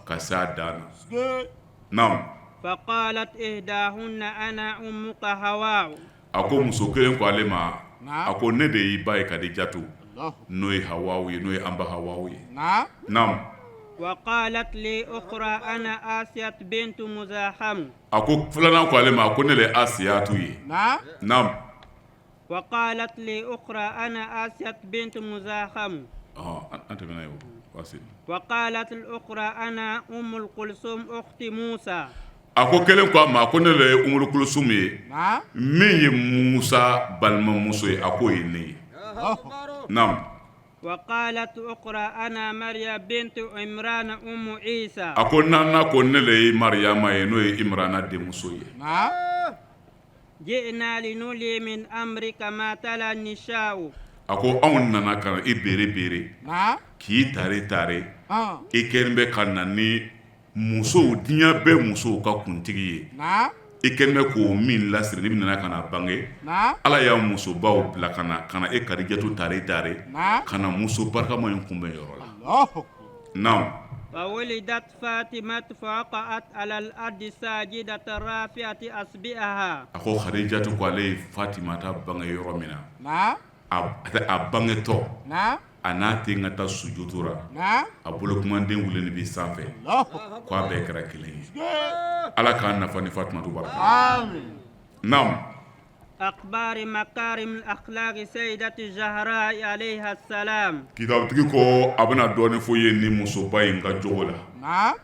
ka se a dan na. Naamu. Faqalat ihdahunna ana ummuka Hawa. A ko muso kelen ko ale ma, a ko ne de y'i ba ye Kadijatu, n'o ye Hawa ye, n'o ye an ba Hawa ye. Naamu. Wa qalat li ukhra ana Asiyatu bintu Muzaham. A ko filanan ko ale ma ko ne de ye Asiyatu ye. Naamu. Wa qalat li ukhra ana Asiyatu bintu Muzaham. Ɔhɔn, an tɛmɛna yen o, waasi. Wa qalat al ukhra ana Ummul Kulsum ukhti Musa. A ko kelen ko a ma ko ne de ye Umul Kulsum ye, min ye Musa balimamuso ye, a k'o ye ne ye. Naamu. Wa qalat ukhra ana Maryam bintu Imran ummu Isa. A ko naaninan ko ne de ye Mariyama ye, n'o ye Imrana denmuso ye. Ji'na linuli min amrika ma tala nisa'u. A ko anw nana ka na i bere bere, k'i tare tare, i kɛlen bɛ ka na ni musow, diɲɛ bɛɛ musow ka kuntigi ye, i kɛlen bɛ k'o min lasiri n'i nana ka na bange, Ala y'a musobaw bila ka na ka na e Kadijatu tare tare, ka na muso barikama in kunbɛn yɔrɔ la. Naamu. Fa wulidat Fatimatu fa waqa'at alal ardi sajidatan rafi'ati asbi'aha. A ko Khadijatu ko ale ye Fatimata bange yɔrɔ min na, naamu, a bangetɔ, naamu, a n'a ten ka taa sujudu la, naamu, a bolokumaden wulilen bɛ sanfɛ, Alahu, ko a bɛɛ kɛra kelen ye, Ala k'an nafa ni Fatimatu barika ye, amin, naamu. Akhbari makarim akhlaqi sayyidati Zahra alayha salam. Kitabutigi ko a bɛna dɔɔnin fɔ i ye nin musoba in ka jogo la. Naam.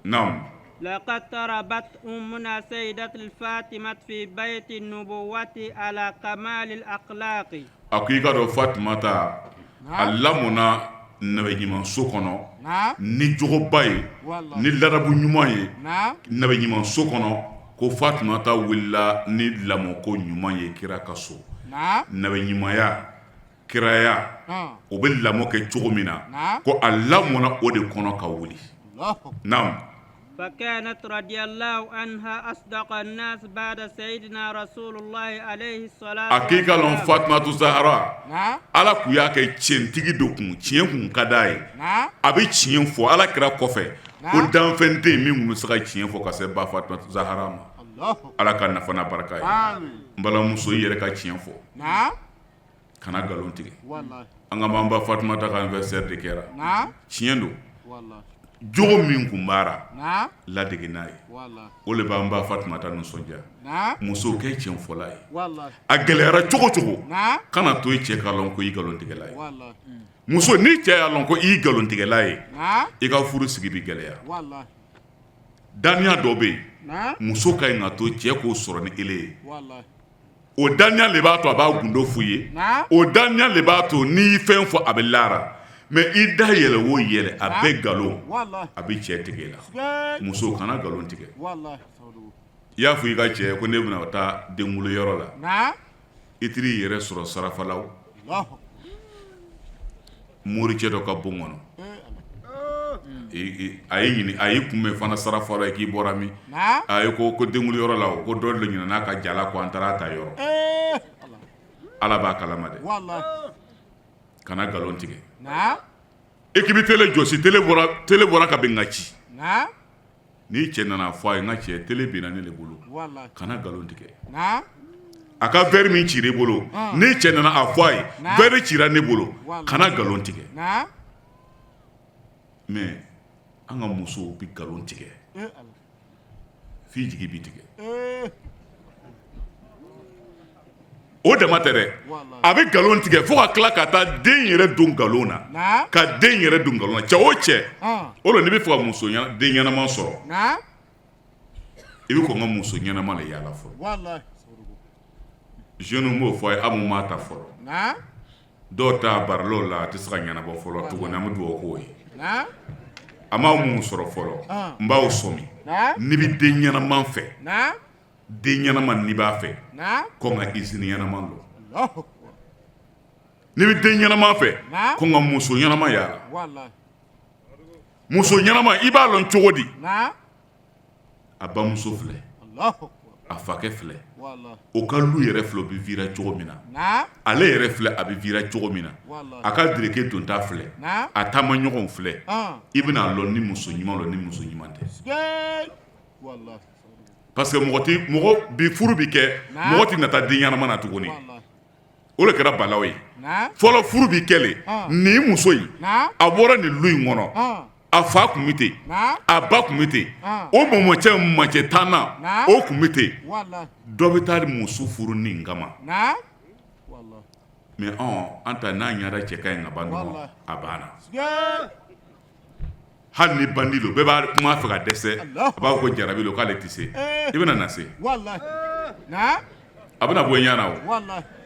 Naam. Laqad tarabat ummuna sayyidati Fatima fi bayti nubuwati ala kamalil akhlaqi. A ko i k'a dɔn Fatumata a lamɔna nabiɲuman so kɔnɔ ni jogoba ye ni ladabu ɲuman ye nabiɲuman so kɔnɔ ko Fatumata wulila ni lamɔko ɲuman ye kira ka so nabiɲumanya kiraya o bɛ lamɔ kɛ cogo min na ko a lamɔna o de kɔnɔ ka wuli naamu Fakanat radiyallahu anha asdaqa nas ba'da sayyidina rasulullahi alayhi salatu A k'i k'a lɔn Fatumatu Zahara Ala kun y'a kɛ tiɲɛtigi do kun tiɲɛ kun ka d'a ye a bɛ tiɲɛ fɔ Ala kira kɔfɛ ko danfɛn tɛ yen min tun bɛ se ka tiɲɛ fɔ ka se ba Fatumatu Zahara ma Ala ka nafa n'a barika ye n balimamuso i yɛrɛ ka tiɲɛ fɔ kana nkalon tigɛ an ka an ba Fatumata ka anniversaire de kɛra tiɲɛ don jogo min kun b'a ra ladege n'a ye o de b'an ba Fatumata nisɔndiya muso kɛ tiɲɛfɔla ye a gɛlɛyara cogo cogo kana to i cɛ k'a lɔn ko i nkalontigɛla ye muso n'i cɛ y'a lɔn ko i nkalontigɛla ye i ka furu sigi bɛ gɛlɛya daniya dɔ bɛ yen muso ka ɲi ka to cɛ k'o sɔrɔ ni ele ye o daniya le b'a to a b'a gundo f'u ye o daniya le b'a to n'i ye fɛn fɔ a bɛ l'a ra mais i da yɛlɛ o yɛlɛ a bɛɛ nkalon a bɛ cɛ tigɛ i la muso kana nkalon tigɛ i y'a fɔ i ka cɛ ko ne bɛna taa denkunli yɔrɔ la i t'i yɛrɛ sɔrɔ sarafalaw moricɛ dɔ ka bon kɔnɔ a y'i ɲini a y'i kunbɛn fana sarafala ye k'i bɔra min a ye ko ko denkunli yɔrɔ la ko dɔ de ɲinɛna n'a ka jala ko an taara ta yɔrɔ ala b'a kalama dɛ kana nkalon tigɛ i k'i bɛ tele jɔsi tele bɔra ka bin ka ci n'i cɛ nana fɔ a ye n ka cɛ tele binna ne de bolo kana nkalon tigɛ. A ka verre min cira i bolo, n'i cɛ nana a fɔ a ye verre cira ne bolo, kana nkalon tigɛ. Mais an ka musow bɛ nkalon tigɛ f'i jigi bɛ tigɛ. O dama tɛ dɛ, a bɛ nkalon tigɛ fo ka tila ka taa den yɛrɛ don nkalon na, ka den yɛrɛ don nkalon na. Cɛ o cɛ, o la n'i bɛ fɛ ka muso den ɲɛnama sɔrɔ, i bɛ kɔn ka muso ɲɛnama de yaala fɔlɔ. Jeunes b'o fɔ a ye, aw minnu m'a ta fɔlɔ, dɔw ta barila la a tɛ se ka ɲɛnabɔ fɔlɔ tuguni, an bɛ dugawu k'o ye. A ma mun sɔrɔ fɔlɔ, n b'aw sɔmi, n'i bɛ den ɲɛnama fɛ, den ɲɛnama n'i b'a fɛ, kɔn ka usine ɲɛnama don. N'i bɛ den ɲɛnama fɛ, kɔn ka muso ɲɛnama yaala. Muso ɲɛnama i b'a lɔn cogo di? A bamuso filɛ, a fakɛ filɛ, o ka lu yɛrɛ filɛ o bɛ vira cogo min na, ale yɛrɛ filɛ a bɛ vira cogo min na, a ka dereke donta filɛ, a taamaɲɔgɔnw filɛ, i bɛna a lɔn ni muso ɲuman don ni muso ɲuman tɛ. Parce que mɔgɔ tɛ mɔgɔ bi furu bɛ kɛ mɔgɔ tɛ nata den ɲɛnama na tuguni. O de kɛra balawu ye. Fɔlɔ furu bɛ kɛ le nin muso in a bɔra nin lu in kɔnɔ, a fa tun bɛ ten, a ba tun bɛ ten, o mɔmɔcɛ mɔcɛ tannan o tun bɛ ten. Dɔ bɛ taa muso furu nin kama. Mais an ta n'a ɲɛda cɛ ka ɲi ka ban dɔrɔn a banna. Hali ni bandi don bɛɛ b'a kuma fɛ ka dɛsɛ, a b'a fɔ ko jarabi don k'ale tɛ se, i bɛna na se, a bɛna bɔ i ɲɛ na o,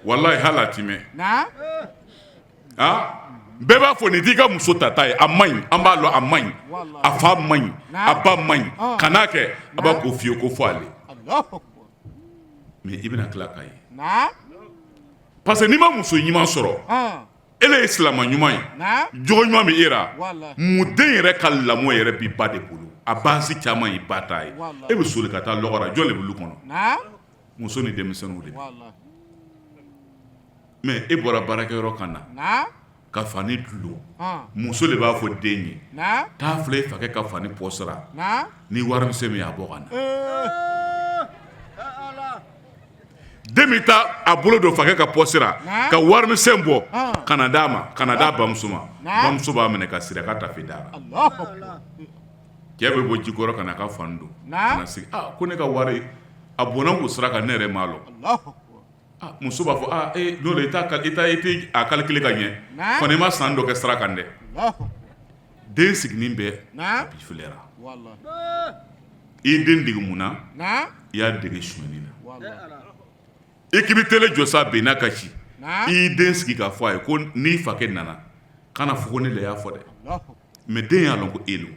walahi hali a ti mɛn, aa bɛɛ b'a fɔ nin t'i ka muso tata ye, a man ɲi, an b'a lɔn a man ɲi, a fa man ɲi, a ba man ɲi, kan'a kɛ, a b'a ko f'i ye ko fɔ ale, mais i bɛna tila k'a ye, parce que n'i ma muso ɲuman sɔrɔ e ye silamɛ ɲuman ye, jogo ɲuman bɛ e la, mun den yɛrɛ ka lamɔ yɛrɛ bi ba de bolo, a base caman ye ba ta ye, e bɛ soli ka taa lɔgɔ la, jɔn de bɛ lu kɔnɔ? Muso ni denmisɛnninw de mais e bɔra baarakɛyɔrɔ ka na ka fani dulon, muso de b'a fɔ den ye taa filɛ e fakɛ ka fani poche ra ni warimisɛn min ye a bɔ ka na. Den bɛ taa a bolo don fakɛ ka poche ra ka warimisɛn bɔ ka na d'a ma, ka na d'a bamuso ma, bamuso b'a minɛ ka siri a ka tafe da la. Cɛ bɛ bɔ jikɔrɔ ka na a ka fani don ka na sigi, aa ko ne ka wari a bɔnna n kun sira kan ne yɛrɛ m'a lɔn. Muso b'a fɔ aa n'o i tɛ a calculer ka ɲɛ kɔni i ma san dɔ kɛ sira kan dɛ. Den sigilen bɛ a b'i filɛra. I den dege mun na? I y'a dege sonyɛni na. I k'i bɛ tele jɔ sa benna ka ci, i y'i den sigi k'a fɔ a ye ko n'i fakɛ nana kana fɔ ko ne le y'a fɔ dɛ. Mais den y'a lɔn ko e lo.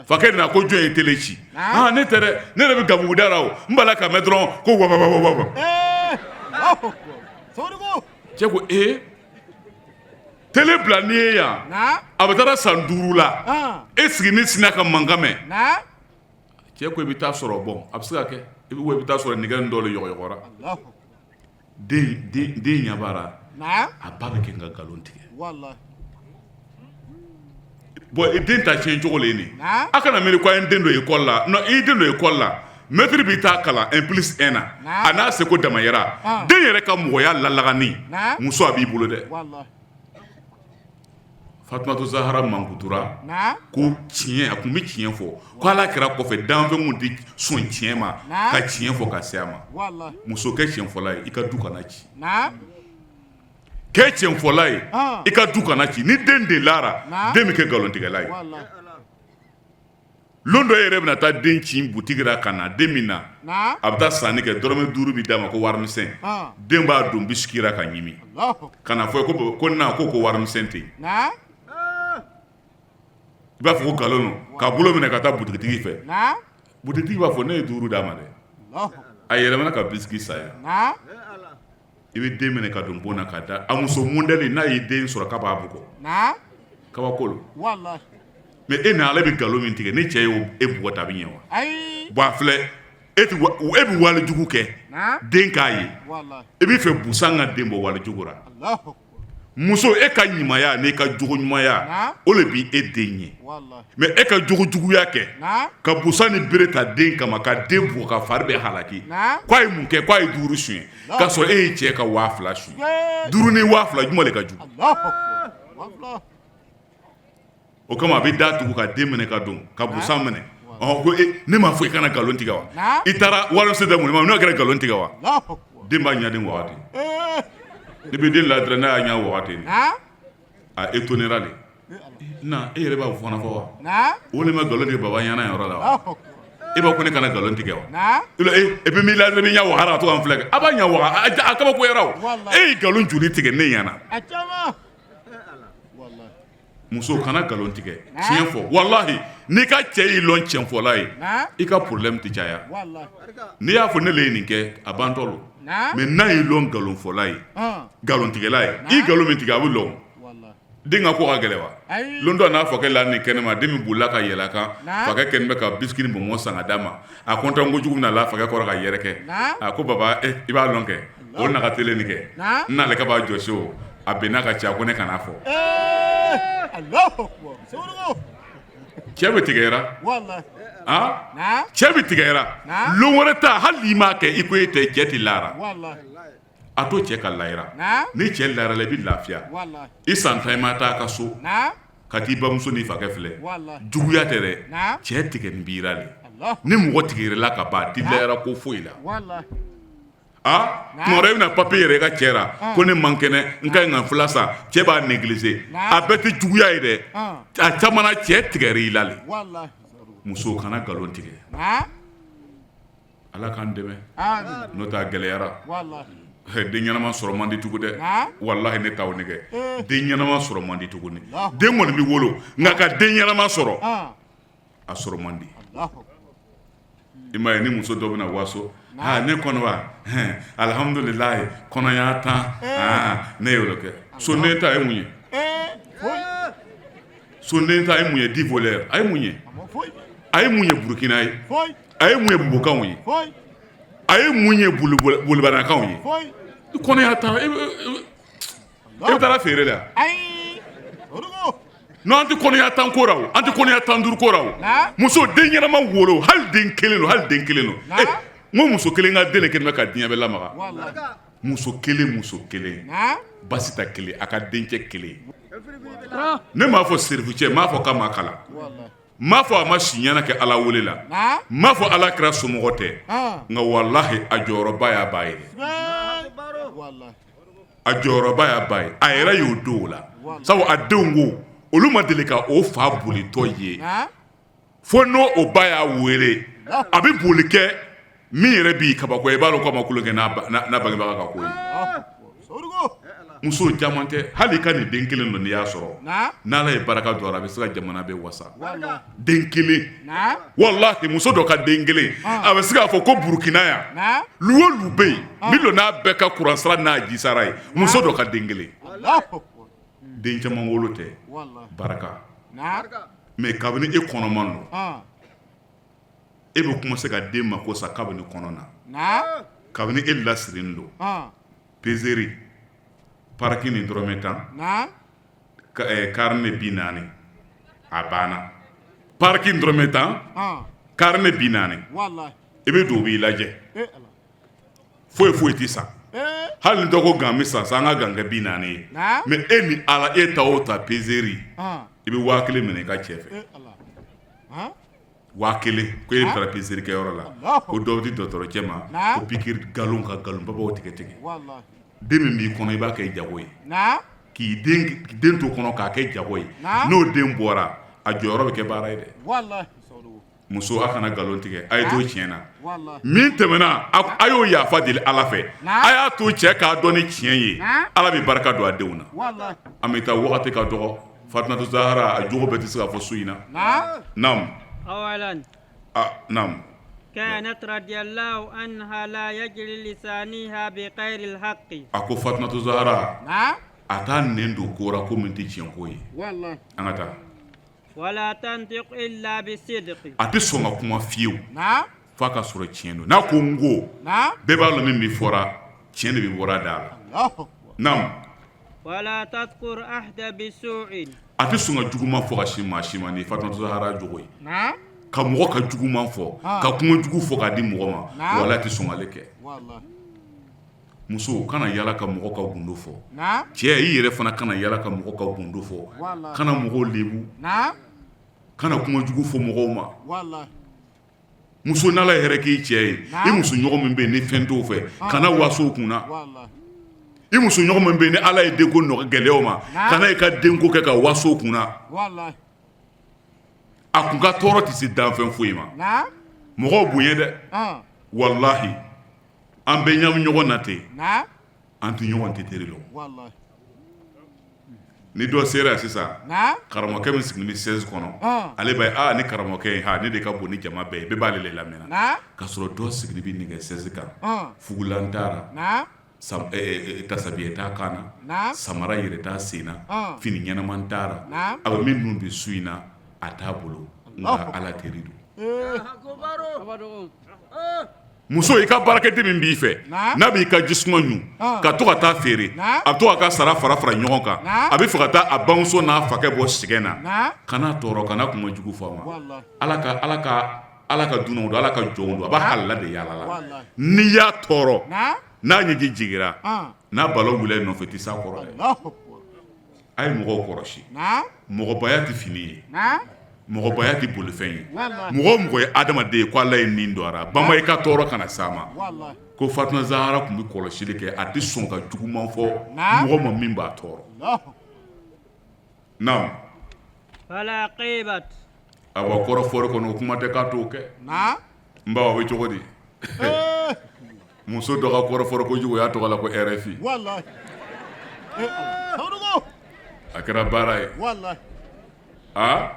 Fakɛ nana ko jɔn ye tele ci? Aa ne tɛ dɛ, ne yɛrɛ bɛ gabuguda la o, n b'a la ka mɛn dɔrɔn ko wa. Cɛ ko ee tele bila n'i ye yan, a bɛ taara san 5 la, e siginin sinna ka mankan mɛn. Cɛ ko i bɛ taa sɔrɔ bon a bɛ se ka kɛ i bɛ taa sɔrɔ nɛgɛ dɔ de yɔgɔyɔgɔra. Den ɲɛ b'a la, a ba bɛ kɛ ka nkalon tigɛ. Bon i den ta tiɲɛ cogo le ye nin a kana miiri ko a ye n den don école la non i den don école la maître b'i ta kalan 1 plus 1 na a n'a seko damayira den yɛrɛ ka mɔgɔya lalagani muso a b'i bolo dɛ. Fatumatu Zahara mankutura ko tiɲɛ a tun bɛ tiɲɛ fɔ ko Ala kira kɔfɛ danfɛn kun tɛ sɔn tiɲɛ ma ka tiɲɛ fɔ ka se a ma muso kɛ tiɲɛfɔla ye i ka du kana ci kɛ tiɲɛfɔla ye i ka du kana ci ni den delara den bɛ kɛ nkalontigɛla ye lon dɔ e yɛrɛ bɛna taa den ci butigi la ka na den min na a bɛ taa sanni kɛ dɔrɔmɛ 5 bɛ d'a ma ko warimisɛn den b'a don biscuit ra ka ɲimi ka na fɔ ko ko na ko ko warimisɛn tɛ yen i b'a fɔ ko nkalon don k'a bolo minɛ ka taa butigitigi fɛ butigitigi b'a fɔ ne ye 5 d'a ma dɛ a yɛlɛmana ka biscuit san yan i bɛ den minɛ ka don bon na ka da a muso modèle n'a ye den sɔrɔ k'a b'a bugɔ kabako lo mais e ni ale bɛ nkalon min tigɛ ni cɛ y'o e bugɔ ta a bɛ ɲɛ wa bon a filɛ e tɛ e bɛ walejugu kɛ den k'a ye i b'i fɛ busan ka den bɔ walejugu ra. Muso e ka ɲumanya n'i ka jogo ɲumanya o de bɛ e den ɲɛ mais e ka jogo juguya kɛ ka busan ni bere ta den kama ka den bugɔ ka fari bɛɛ halaki k'a ye mun kɛ k'a ye 5 suɲɛ k'a sɔrɔ e ye cɛ ka 2000 suɲɛ 5 ni 2000 jumɛn de ka jugu o kama a bɛ da tugu ka den minɛ ka don ka busan minɛ ɔ ko ne m'a fɔ i kana nkalon tigɛ wa i taara warimuso da mun ma n'o kɛra nkalon tigɛ wa den b'a ɲaden waga ten i bɛ den ladira n'a y'a ɲɛ waga ten a étonnéra de na e yɛrɛ b'a fana fɔ wa o de ma nkalon tigɛ baba ɲɛna yɔrɔ la wa e b'a ko ne kana nkalon tigɛ wa et puis n b'i ladira i bɛ ɲɛ wagara a to ka n filɛ kɛ a b'a ɲɛ waga a kabakoyara o e ye nkalon joli tigɛ ne ɲɛna Muso kana nkalon tigɛ tiɲɛ fɔ walahi n'i ka cɛ y'i lɔn tiɲɛfɔla ye i ka problème tɛ caya n'i y'a fɔ ne le ye nin kɛ a bantɔ lo mais n'a y'i lɔn nkalonfɔla ye nkalontigɛla ye i nkalon min tigɛ a bɛ lɔn den ka ko ka gɛlɛn wa lon dɔ n'a fakɛ la nin kɛnɛma den min bolila ka yɛlɛ a kan fakɛ kɛlen bɛ ka biscuit ni bonbon san ka d'a ma a content kojugu na la fakɛ kɔrɔ ka yɛrɛ kɛ a ko baba i b'a lɔn kɛ o na ka télé nin kɛ n'ale ka b'a jɔsi o a bɛnna ka ca ko ne kana fɔ cɛ bɛ tigɛra cɛ bɛ tigɛra lon wɛrɛ ta hali n'i m'a kɛ i ko e tɛ cɛ tɛ lara a to cɛ ka layira ni cɛ lara la i bɛ lafiya i san tan i ma taa ka so ka t'i bamuso n'i fakɛ filɛ juguya tɛ dɛ cɛ tigɛnin b'i la de ni mɔgɔ tigɛr'i la ka ban a t'i layira ko foyi la aa tuma dɔ i bɛna papier yɛrɛ i ka cɛ ra ko ne man kɛnɛ n ka ɲi ka fila san cɛ b'a négliger a bɛɛ tɛ juguya ye dɛ a caman na cɛ tigɛr'i la le muso kana nkalon tigɛ Ala k'an dɛmɛ n'o tɛ a gɛlɛyara den ɲɛnama sɔrɔ man di tugun dɛ walahi ne t'aw nɛgɛ den ɲɛnama sɔrɔ man di tuguni den kɔni bɛ wolo nka ka den ɲɛnama sɔrɔ a sɔrɔ man di i m'a ye ni muso dɔ bɛna waso aa ne kɔnɔ wa alihamudulilayi kɔnɔya tan ne y'o kɛ so ne ta ye mun ye so den ta a ye mun ye dit voleur a ye mun ye a ye mun ye Burukina ye a ye mun ye Bobokanw ye a ye mun ye Bolibanakaw ye kɔnɔya tan e bɛ taa feere la non an tɛ kɔnɔya tan ko la o an tɛ kɔnɔya 15 ko la o muso den ɲɛnama wolo hali den kelen don hali den kelen don n ko muso kelen ka den de kɛlen bɛ ka diɲɛ bɛɛ lamaga muso kelen muso kelen basi ta kelen a ka dencɛ kelen ne m'a fɔ serifucɛ n m'a fɔ k'a ma kalan n m'a fɔ a ma si ɲɛna kɛ ala wele la n m'a fɔ ala kira somɔgɔ tɛ nka walahi a jɔyɔrɔba y'a ba ye a jɔyɔrɔba y'a ba ye a yɛrɛ y'o don o la sabu a denw ko olu ma deli ka o fa bolitɔ ye fo n'o o ba y'a wele a bɛ boli kɛ min yɛrɛ b'i kabako i b'a dɔn k'a ma tulon kɛ n'a bangebaga ka ko ye muso caman tɛ hali ka nin den kelen don n'i y'a sɔrɔ n'ala ye barika don a la a bɛ se ka jamana bɛɛ wasa den kelen walahi muso dɔ ka den kelen a bɛ se k'a fɔ ko Burukina yan lu o lu bɛ yen min don n'a bɛɛ ka kuran sara n'a ji sara ye muso dɔ ka den kelen den caman wolo tɛ barika mais kabini e kɔnɔman don e bɛ commencer ka den mako sa kabini kɔnɔ na kabini e lasirilen don peseli parking ni dɔrɔmɛ 10 carnet 40 a banna parking dɔrɔmɛ 10 carnet 40 i bɛ don u b'i lajɛ foyi foyi tɛ san hali ni dɔ ko gant bɛ san san an ka gant kɛ 40 ye mais e ni ala e ta o ta peseli i bɛ 1000 minɛ i ka cɛ fɛ 1000 ko e taara peseli kɛyɔrɔ la ko dɔ bɛ di dɔgɔtɔrɔcɛ ma ko pikiri nkalon ka nkalon babaw tigɛ tigɛ den min b'i kɔnɔ i b'a kɛ jago ye k'i den to kɔnɔ k'a kɛ jago ye n'o den bɔra a jɔyɔrɔ bɛ kɛ baara ye dɛ muso a kana nkalon tigɛ a ye to tiɲɛ na min tɛmɛna a y'o yafa deli ala fɛ a y'a to cɛ k'a dɔn ni tiɲɛ ye ala bɛ barika don a denw na an bɛ taa wagati ka dɔgɔ Fatumata Zahara a jogo bɛɛ tɛ se ka fɔ su in na naamu naamu a ko Fatumata Zahara a t'a nɛn don ko ra ko min tɛ tiɲɛ ko ye an ka taa Wala tantiqu illa bisidqi a tɛ sɔn ka kuma fiyewu f'a ka sɔrɔ tiɲɛ don n'a ko n ko bɛɛ b'a lɔn min bɛ fɔra tiɲɛ de bɛ bɔra a da la naamu. Wala tadhkur ahada bisuin. A tɛ sɔn ka juguman fɔ ka sin maa si ma ni Fatumata Zahara jogo ye. Ka mɔgɔ ka juguman fɔ, ka kuma jugu fɔ k'a di mɔgɔ ma, walahi a tɛ sɔn k'ale kɛ. Muso kana yala ka mɔgɔ ka gundo fɔ, cɛ i yɛrɛ fana kana yala ka mɔgɔ ka gundo fɔ, kana mɔgɔw lebu, kana kuma jugu fɔ mɔgɔw ma. Muso n'Ala ye hɛrɛ k'i cɛ ye, i muso ɲɔgɔn min bɛ yen ni fɛn t'o fɛ, kana waso o kunna. I muso ɲɔgɔn min bɛ yen ni Ala ye denko nɔgɔ gɛlɛya o ma, kana i ka denko kɛ ka waso o kunna. A kun ka tɔɔrɔ tɛ se danfɛn foyi ma. Mɔgɔw bonya dɛ, walahi an bɛ ɲami ɲɔgɔn na ten, an tɛ ɲɔgɔn tɛ teri lɔn. Ni dɔ sera yan sisan, karamɔgɔkɛ min sigilen bɛ chaise kɔnɔ, ale b'a ye aa ni karamɔgɔkɛ in ha ne de ka bon ni jama bɛɛ ye, bɛɛ b'ale de lamɛn na, k'a sɔrɔ dɔ sigilen bɛ nɛgɛ chaise kan, fugulan t'a la, tasabiyɛ t'a kan na, samara yɛrɛ t'a sen na, fini ɲɛnama t'a la, a bɛ min dun bi su in na a t'a bolo, nka Ala teri don. Muso i ka baarakɛden min b'i fɛ n'a b'i ka jisuma ɲun ka to ka taa feere a bɛ to ka sara fara fara ɲɔgɔn kan a bɛ fɛ ka taa a bamuso n'a fakɛ bɔ sɛgɛn na kana tɔɔrɔ kana kuma jugu fɔ a ma ala ka ala ka ala ka dunanw don ala ka jɔnw don a b'a halala de yaala la n'i y'a tɔɔrɔ n'a ɲɛji jiginra n'a balo wulila i nɔfɛ i tɛ s'a kɔrɔ dɛ a ye mɔgɔw kɔlɔsi mɔgɔbaya tɛ fini ye mɔgɔbaya tɛ bolifɛn ye mɔgɔ o mɔgɔ ye adamaden ye ko ala ye nin don a ra banba i ka tɔɔrɔ kana s'a ma ko Fatuma Zahara tun bɛ kɔlɔsili kɛ a tɛ sɔn ka juguman fɔ mɔgɔ ma min b'a tɔɔrɔ naamu awa kɔrɔfɔli kɔnɔ o kuma tɛ k'a t'o kɛ n baw a bɛ cogo di Muso dɔ ka kɔrɔfɔli kojugu o y'a tɔgɔ la ko RFI a kɛra baara ye aa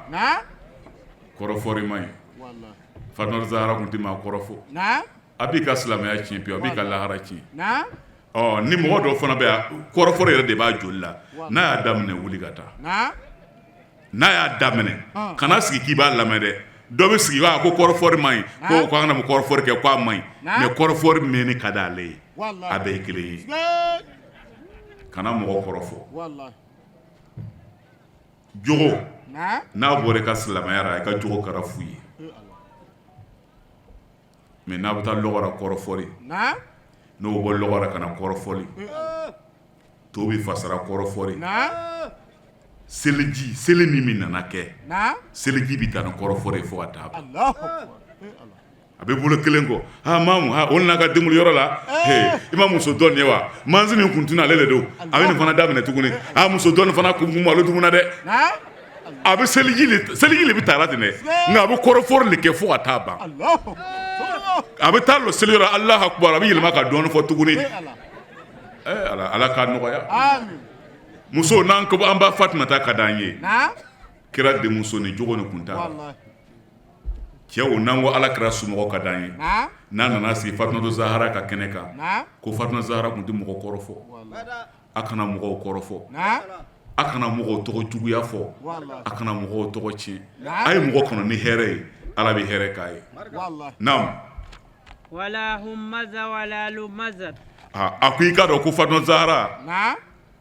kɔrɔfɔli man ɲi Fatumata Zahara tun tɛ maa kɔrɔfɔ a b'i ka silamɛya tiɲɛ pewu a b'i ka lahara tiɲɛ ɔ ni mɔgɔ dɔ fana bɛ yan kɔrɔfɔli yɛrɛ de b'a joli la n'a y'a daminɛ wuli ka taa n'a y'a daminɛ kana sigi k'i b'a lamɛn dɛ dɔ bɛ sigi ko kɔrɔfɔli man ɲi ko ko an kana kɔrɔfɔli kɛ ko a man ɲi mais kɔrɔfɔli mɛnni ka di ale ye a bɛɛ ye kelen ye kana mɔgɔ kɔrɔfɔ jogo n'a bɔra i ka silamɛya la i ka jogo kɛra fu ye mais n'a bɛ taa lɔgɔ la kɔrɔfɔli n'o bɔ lɔgɔ la ka na kɔrɔfɔli to bɛ fasara kɔrɔfɔli seliji seli min min nana kɛ seliji bɛ taa ni kɔrɔfɔli fo ka taa a bɛ bolo kelen kɔ ha maamu ha o nana ka denkunli yɔrɔ la i ma muso dɔ nin ye wa mansin min kun tun ale de don a bɛ nin fana daminɛ tuguni a muso dɔ nin fana kun kun malo tuguni dɛ a bɛ seliji le bɛ taa ten dɛ nka a bɛ kɔrɔfɔli de kɛ fo ka taa ban a bɛ taa lɔ seliyɔrɔ Alahu akubar a bɛ yɛlɛma ka dɔɔnin fɔ tuguni ala ala k'a nɔgɔya muso n'an ko an ba Fatumata ka d'an ye kira denmuso ni jogo nin kun t'a la cɛw n'an ko ala kira somɔgɔ ka d'an ye n'a nana sigi Fatumata Zahara ka kɛnɛ kan ko Fatumata Zahara tun tɛ mɔgɔ kɔrɔfɔ a kana mɔgɔw kɔrɔfɔ a kana mɔgɔw tɔgɔ juguya fɔ a kana mɔgɔw tɔgɔ tiɲɛ a ye mɔgɔ kanu ni hɛrɛ ye ala bɛ hɛrɛ k'a ye naamu wala humaza wala lumaza a ko i k'a dɔn ko Fatuma Zahara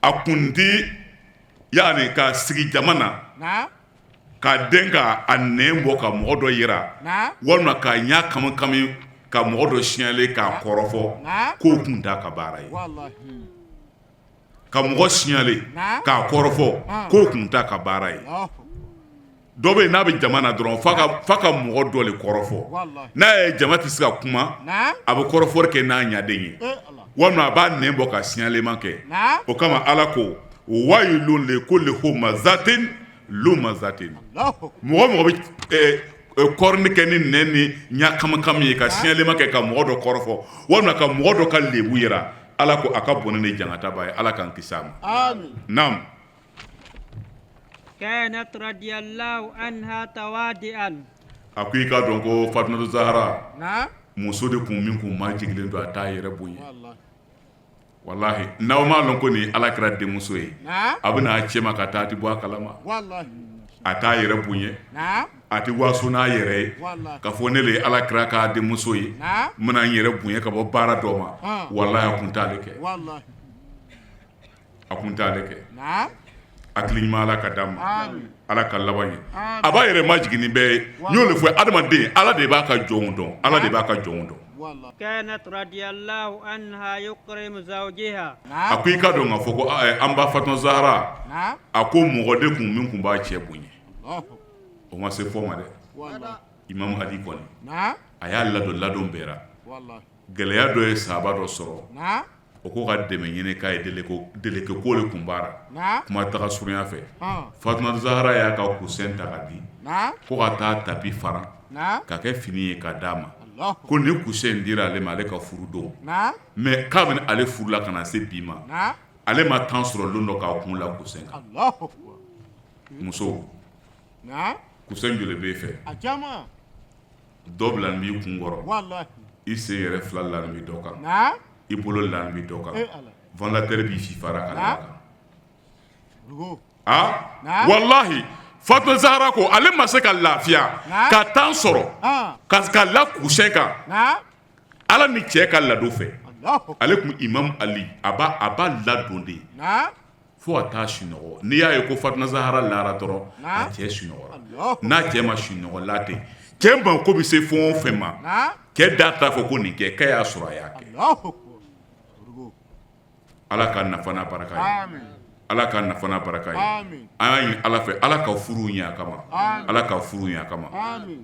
a kun tɛ yaani ka sigi jama na ka den ka a nɛn bɔ ka mɔgɔ dɔ yira walima k'a ɲɛ kami kami ka mɔgɔ dɔ signaler k'a kɔrɔfɔ k'o kun t'a ka baara ye ka mɔgɔ signaler k'a kɔrɔfɔ k'o kun t'a ka baara ye dɔ bɛ yen n'a bɛ jama na dɔrɔn f'a ka mɔgɔ dɔ de kɔrɔfɔ n'a ye jama tɛ se ka kuma a bɛ kɔrɔfɔli kɛ n'a ɲaden ye walima a b'a nɛn bɔ ka signalement kɛ o kama ala ko wayilun li kulli humazatin lumazatin mɔgɔ mɔgɔ bɛ kɔrɔni kɛ ni nɛn ni ɲɛ kamikami ye ka signalement kɛ ka mɔgɔ dɔ kɔrɔfɔ walima ka mɔgɔ dɔ ka lebu yira ala ko a ka bɔnɛ ni jankataba ye ala k'an kisi a ma naamu kanat radiyallahu anha tawadi'an a ko i k'a dɔn ko Fatumata Zahara muso de kun min kun majigilen don a t'a yɛrɛ bonya walahi n'aw m'a lɔn ko nin ye ala kira denmuso ye a bɛ n'a cɛ ma ka taa a tɛ bɔ a kalama a t'a yɛrɛ bonya a tɛ waso n'a yɛrɛ ye ka fɔ ne de ye ala kira ka denmuso ye n bɛna n yɛrɛ bonya ka bɔ baara dɔ ma walahi a kun t'ale kɛ. A kun t'ale kɛ. Hakili ɲuman Ala ka d'an ma, Ala ka laban ɲɛ. A b'a yɛrɛ majigin ni bɛɛ ye. N y'o de fɔ, adamaden, Ala de b'a ka jɔnw dɔn, Ala de b'a ka jɔnw dɔn. A ko i ka dɔn k'a fɔ ko an ba Fatuma Zahara, a ko mɔgɔ de kun min kun b'a cɛ bonya, o ma se fɔ ma dɛ. Imam Ali kɔni, a y'a ladon ladon bɛɛ ra. Gɛlɛya dɔ ye sahaba dɔ sɔrɔ, o ko ka dɛmɛ ɲini k'a ye, deleke ko de kun b'a ra, kuma taga surunya fɛ. Fatuma Zahara y'a ka kusɛn ta ka di ko ka taa tapi fara ka kɛ fini ye ka d'a ma, ko ni kusɛn in dira ale ma ale ka furu don, mais kabini ale furula ka na se bi ma, ale ma temps sɔrɔ lon dɔ k'a kun la kusɛn kan. Muso, kusɛn joli b'e fɛ? Dɔ bila b'i kun kɔrɔ, i sen yɛrɛ fila la bɛ dɔ kan, i bolo la bɛ dɔ kan, ventilateur b'i fifara ka kan. Aa, walahi, Fatuma Zahara ko ale ma se ka lafiya ka temps sɔrɔ ka la kusɛn kan ala ni cɛ ka ladon fɛ. Ale tun Imam Ali a b'a ladon de fo ka taa sunɔgɔ. N'i y'a ye ko Fatuma Zahara lara dɔrɔn, a cɛ sunɔgɔra. N'a cɛ ma sunɔgɔ la ten, cɛ mako bɛ se fɛn o fɛn ma, cɛ da t'a fɔ ko nin kɛ, k'a y'a sɔrɔ a y'a kɛ. Ala ka nafa n'a baraka ye, Ala ka nafa n'a baraka ye. An y'a ɲini Ala fɛ, Ala ka furu ɲɛ a kama, Ala ka furu ɲɛ a kama.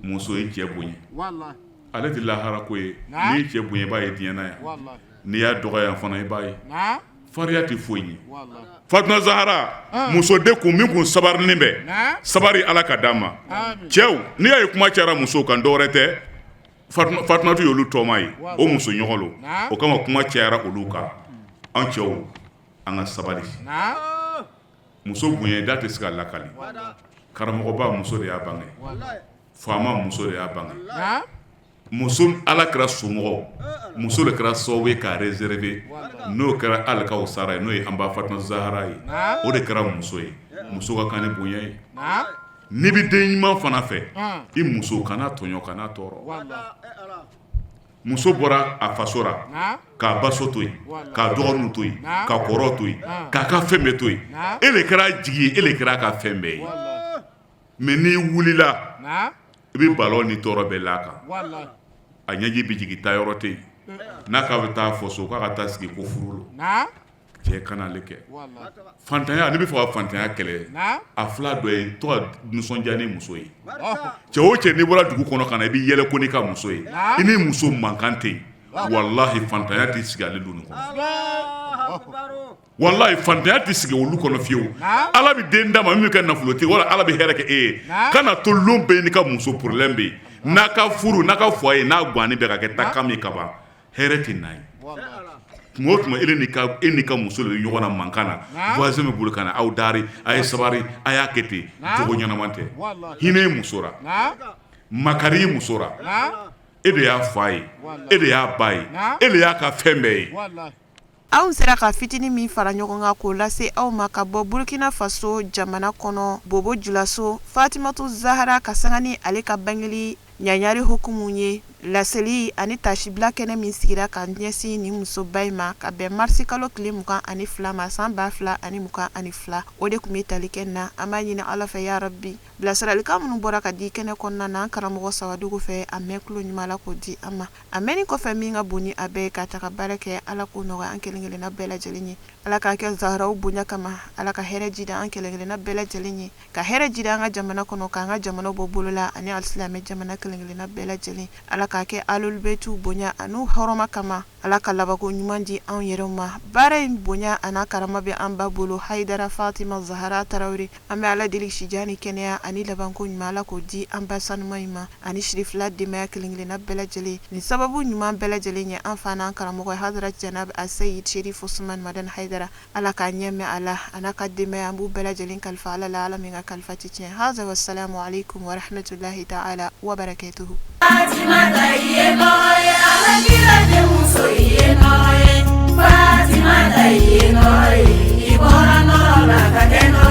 Muso ye cɛ bonya, ale tɛ lahara ko ye. N'i ye cɛ bonya, i b'a ye diɲɛ na yan. N'i y'a dɔgɔya fana, i b'a ye. Farinya tɛ foyi ye. Fatuma Zahara muso de kun min kun sabarinin bɛ sabari, Ala ka d'an ma. Cɛw, n'i y'a ye kuma cayara musow kan, dɔwɛrɛ tɛ, Fatumatu y'olu tɔma ye, o muso ɲɔgɔn lo. O kama kuma cayara olu kan. An cɛw, an ka sabali. Muso bonya da tɛ se ka lakali. Karamɔgɔba, muso de y'a bange. Faama, muso de y'a bange. Muso, Ala kɛra somɔgɔw, muso de kɛra sababu ye k'a réserver, n'o kɛra alikawusara ye, n'o ye an ba Fatuma Zahara ye. O de kɛra muso ye. Muso ka kan ni bonya ye. N'i bɛ den ɲuman fana fɛ, i muso kana tɔɲɔ, kana tɔɔrɔ. Muso bɔra a faso la k'a baso to yen, k'a dɔgɔninw to yen, ka kɔrɔ to yen, k'a ka fɛn bɛɛ to yen. E de kɛra jigi ye, e de kɛra a ka fɛn bɛɛ ye. Mais n'i wulila, i bɛ balawu ni tɔɔrɔ bɛɛ la kan. A ɲɛji bɛ jigin, taa yɔrɔ tɛ yen. N'a k'a bɛ taa fɔ so k'a ka taa sigi ko furu lo, cɛ kana ale kɛ. Fantanya, n'i bɛ fɛ ka fantanya kɛlɛ, a fila dɔ ye to ka nisɔndiya ni muso ye. Cɛ o cɛ, n'i bɔra dugu kɔnɔ ka na, i bɛ yɛlɛ ko n'i ka muso ye, i ni muso mankan tɛ yen, walahi, fantanya tɛ sigi ale du kɔnɔ. Walahi, fantanya tɛ sigi olu kɔnɔ fiyewu. Ala bɛ den d'a ma min bɛ kɛ nafolotigi, wala Ala bɛ hɛrɛ kɛ e ye. Kana to lon bɛɛ n'i ka muso problème bɛ yen. N'a ka furu, n'a ka foyer n'a ganni bɛɛ ka kɛ ta kan min ka ban, hɛrɛ tɛ na ye. Tuma o tuma, e n'i ka muso de bɛ ɲɔgɔn na mankan na, voisin bɛ boli ka na aw dari. A ye sabari, a y'a kɛ ten. Jogo ɲɛnama tɛ. Hinɛ muso ra, makari muso ra. E de y'a fa ye, e de y'a ba ye, e de y'a ka fɛn bɛɛ ye. Anw sera ka fitinin min fara ɲɔgɔn kan k'o lase aw ma ka bɔ Burkina Faso jamana kɔnɔ, Bobo Julaso, Fatimatu Zahara ka sanga ni ale ka bangeli ɲaɲari hukumu ye, laseli ani tasibila kɛnɛ min sigira ka ɲɛsin nin musoba in ma ka bɛn marisi kalo tile 22 ma san 2022, o de tun bɛ tali kɛ na. An b'a ɲini Ala fɛ, ya rabi, bilasiralikan minnu bɔra ka di kɛnɛ kɔnɔna na an karamɔgɔ Sawadogo fɛ, a mɛn tulo ɲuman la k'o di an ma. A mɛnni kɔfɛ, min ka bon ni a bɛɛ ye, ka ta ka baara kɛ, Ala k'o nɔgɔya an kelen-kelenna bɛɛ lajɛlen ye. Ala k'a kɛ Zaharaw bonya kama. Ala ka hɛrɛ jidi an kelen-kelenna bɛɛ lajɛlen ye, ka hɛrɛ jidi an ka jamana kɔnɔ, k'an ka jamana bɔ bolo la ani alisilamɛ jamana kelen-kelenna bɛɛ lajɛlen. Ala k'a kɛ Ahlul-Baytiw bonya an'u hɔrɔma kama. Ala ka labanko ɲuman di anw yɛrɛw ma. Baara in bonya an'a karama bɛ an ba bolo, Hayidara Fatima Zahara Tarawele. An bɛ Ala deli sijan ni kɛnɛya ani labanko ɲuman, Ala k'o di an ba sanuma in ma ani sirifila denbaya kelen-kelenna bɛɛ lajɛlen. Nin sababu ɲuman bɛɛ lajɛlen ye an fa n'an karamɔgɔ Hadrat Janab Aseyid Sherif Usman Madani Hayidara. Ala k'a ɲɛ mɛn a la, a n'a ka denbaya, an b'u bɛɛ lajɛlen kalifa Ala la, Ala min ka kalifa tɛ tiɲɛ. Haza wasalamu aleykum warahmatulahi taala wabarakatuhu. Fatimata i ye nɔɔrɔ ye, Ala kira denmuso i ye nɔɔrɔ ye. Fatimata i ye nɔɔrɔ ye, i bɔra nɔɔrɔ la ka kɛ nɔɔrɔ.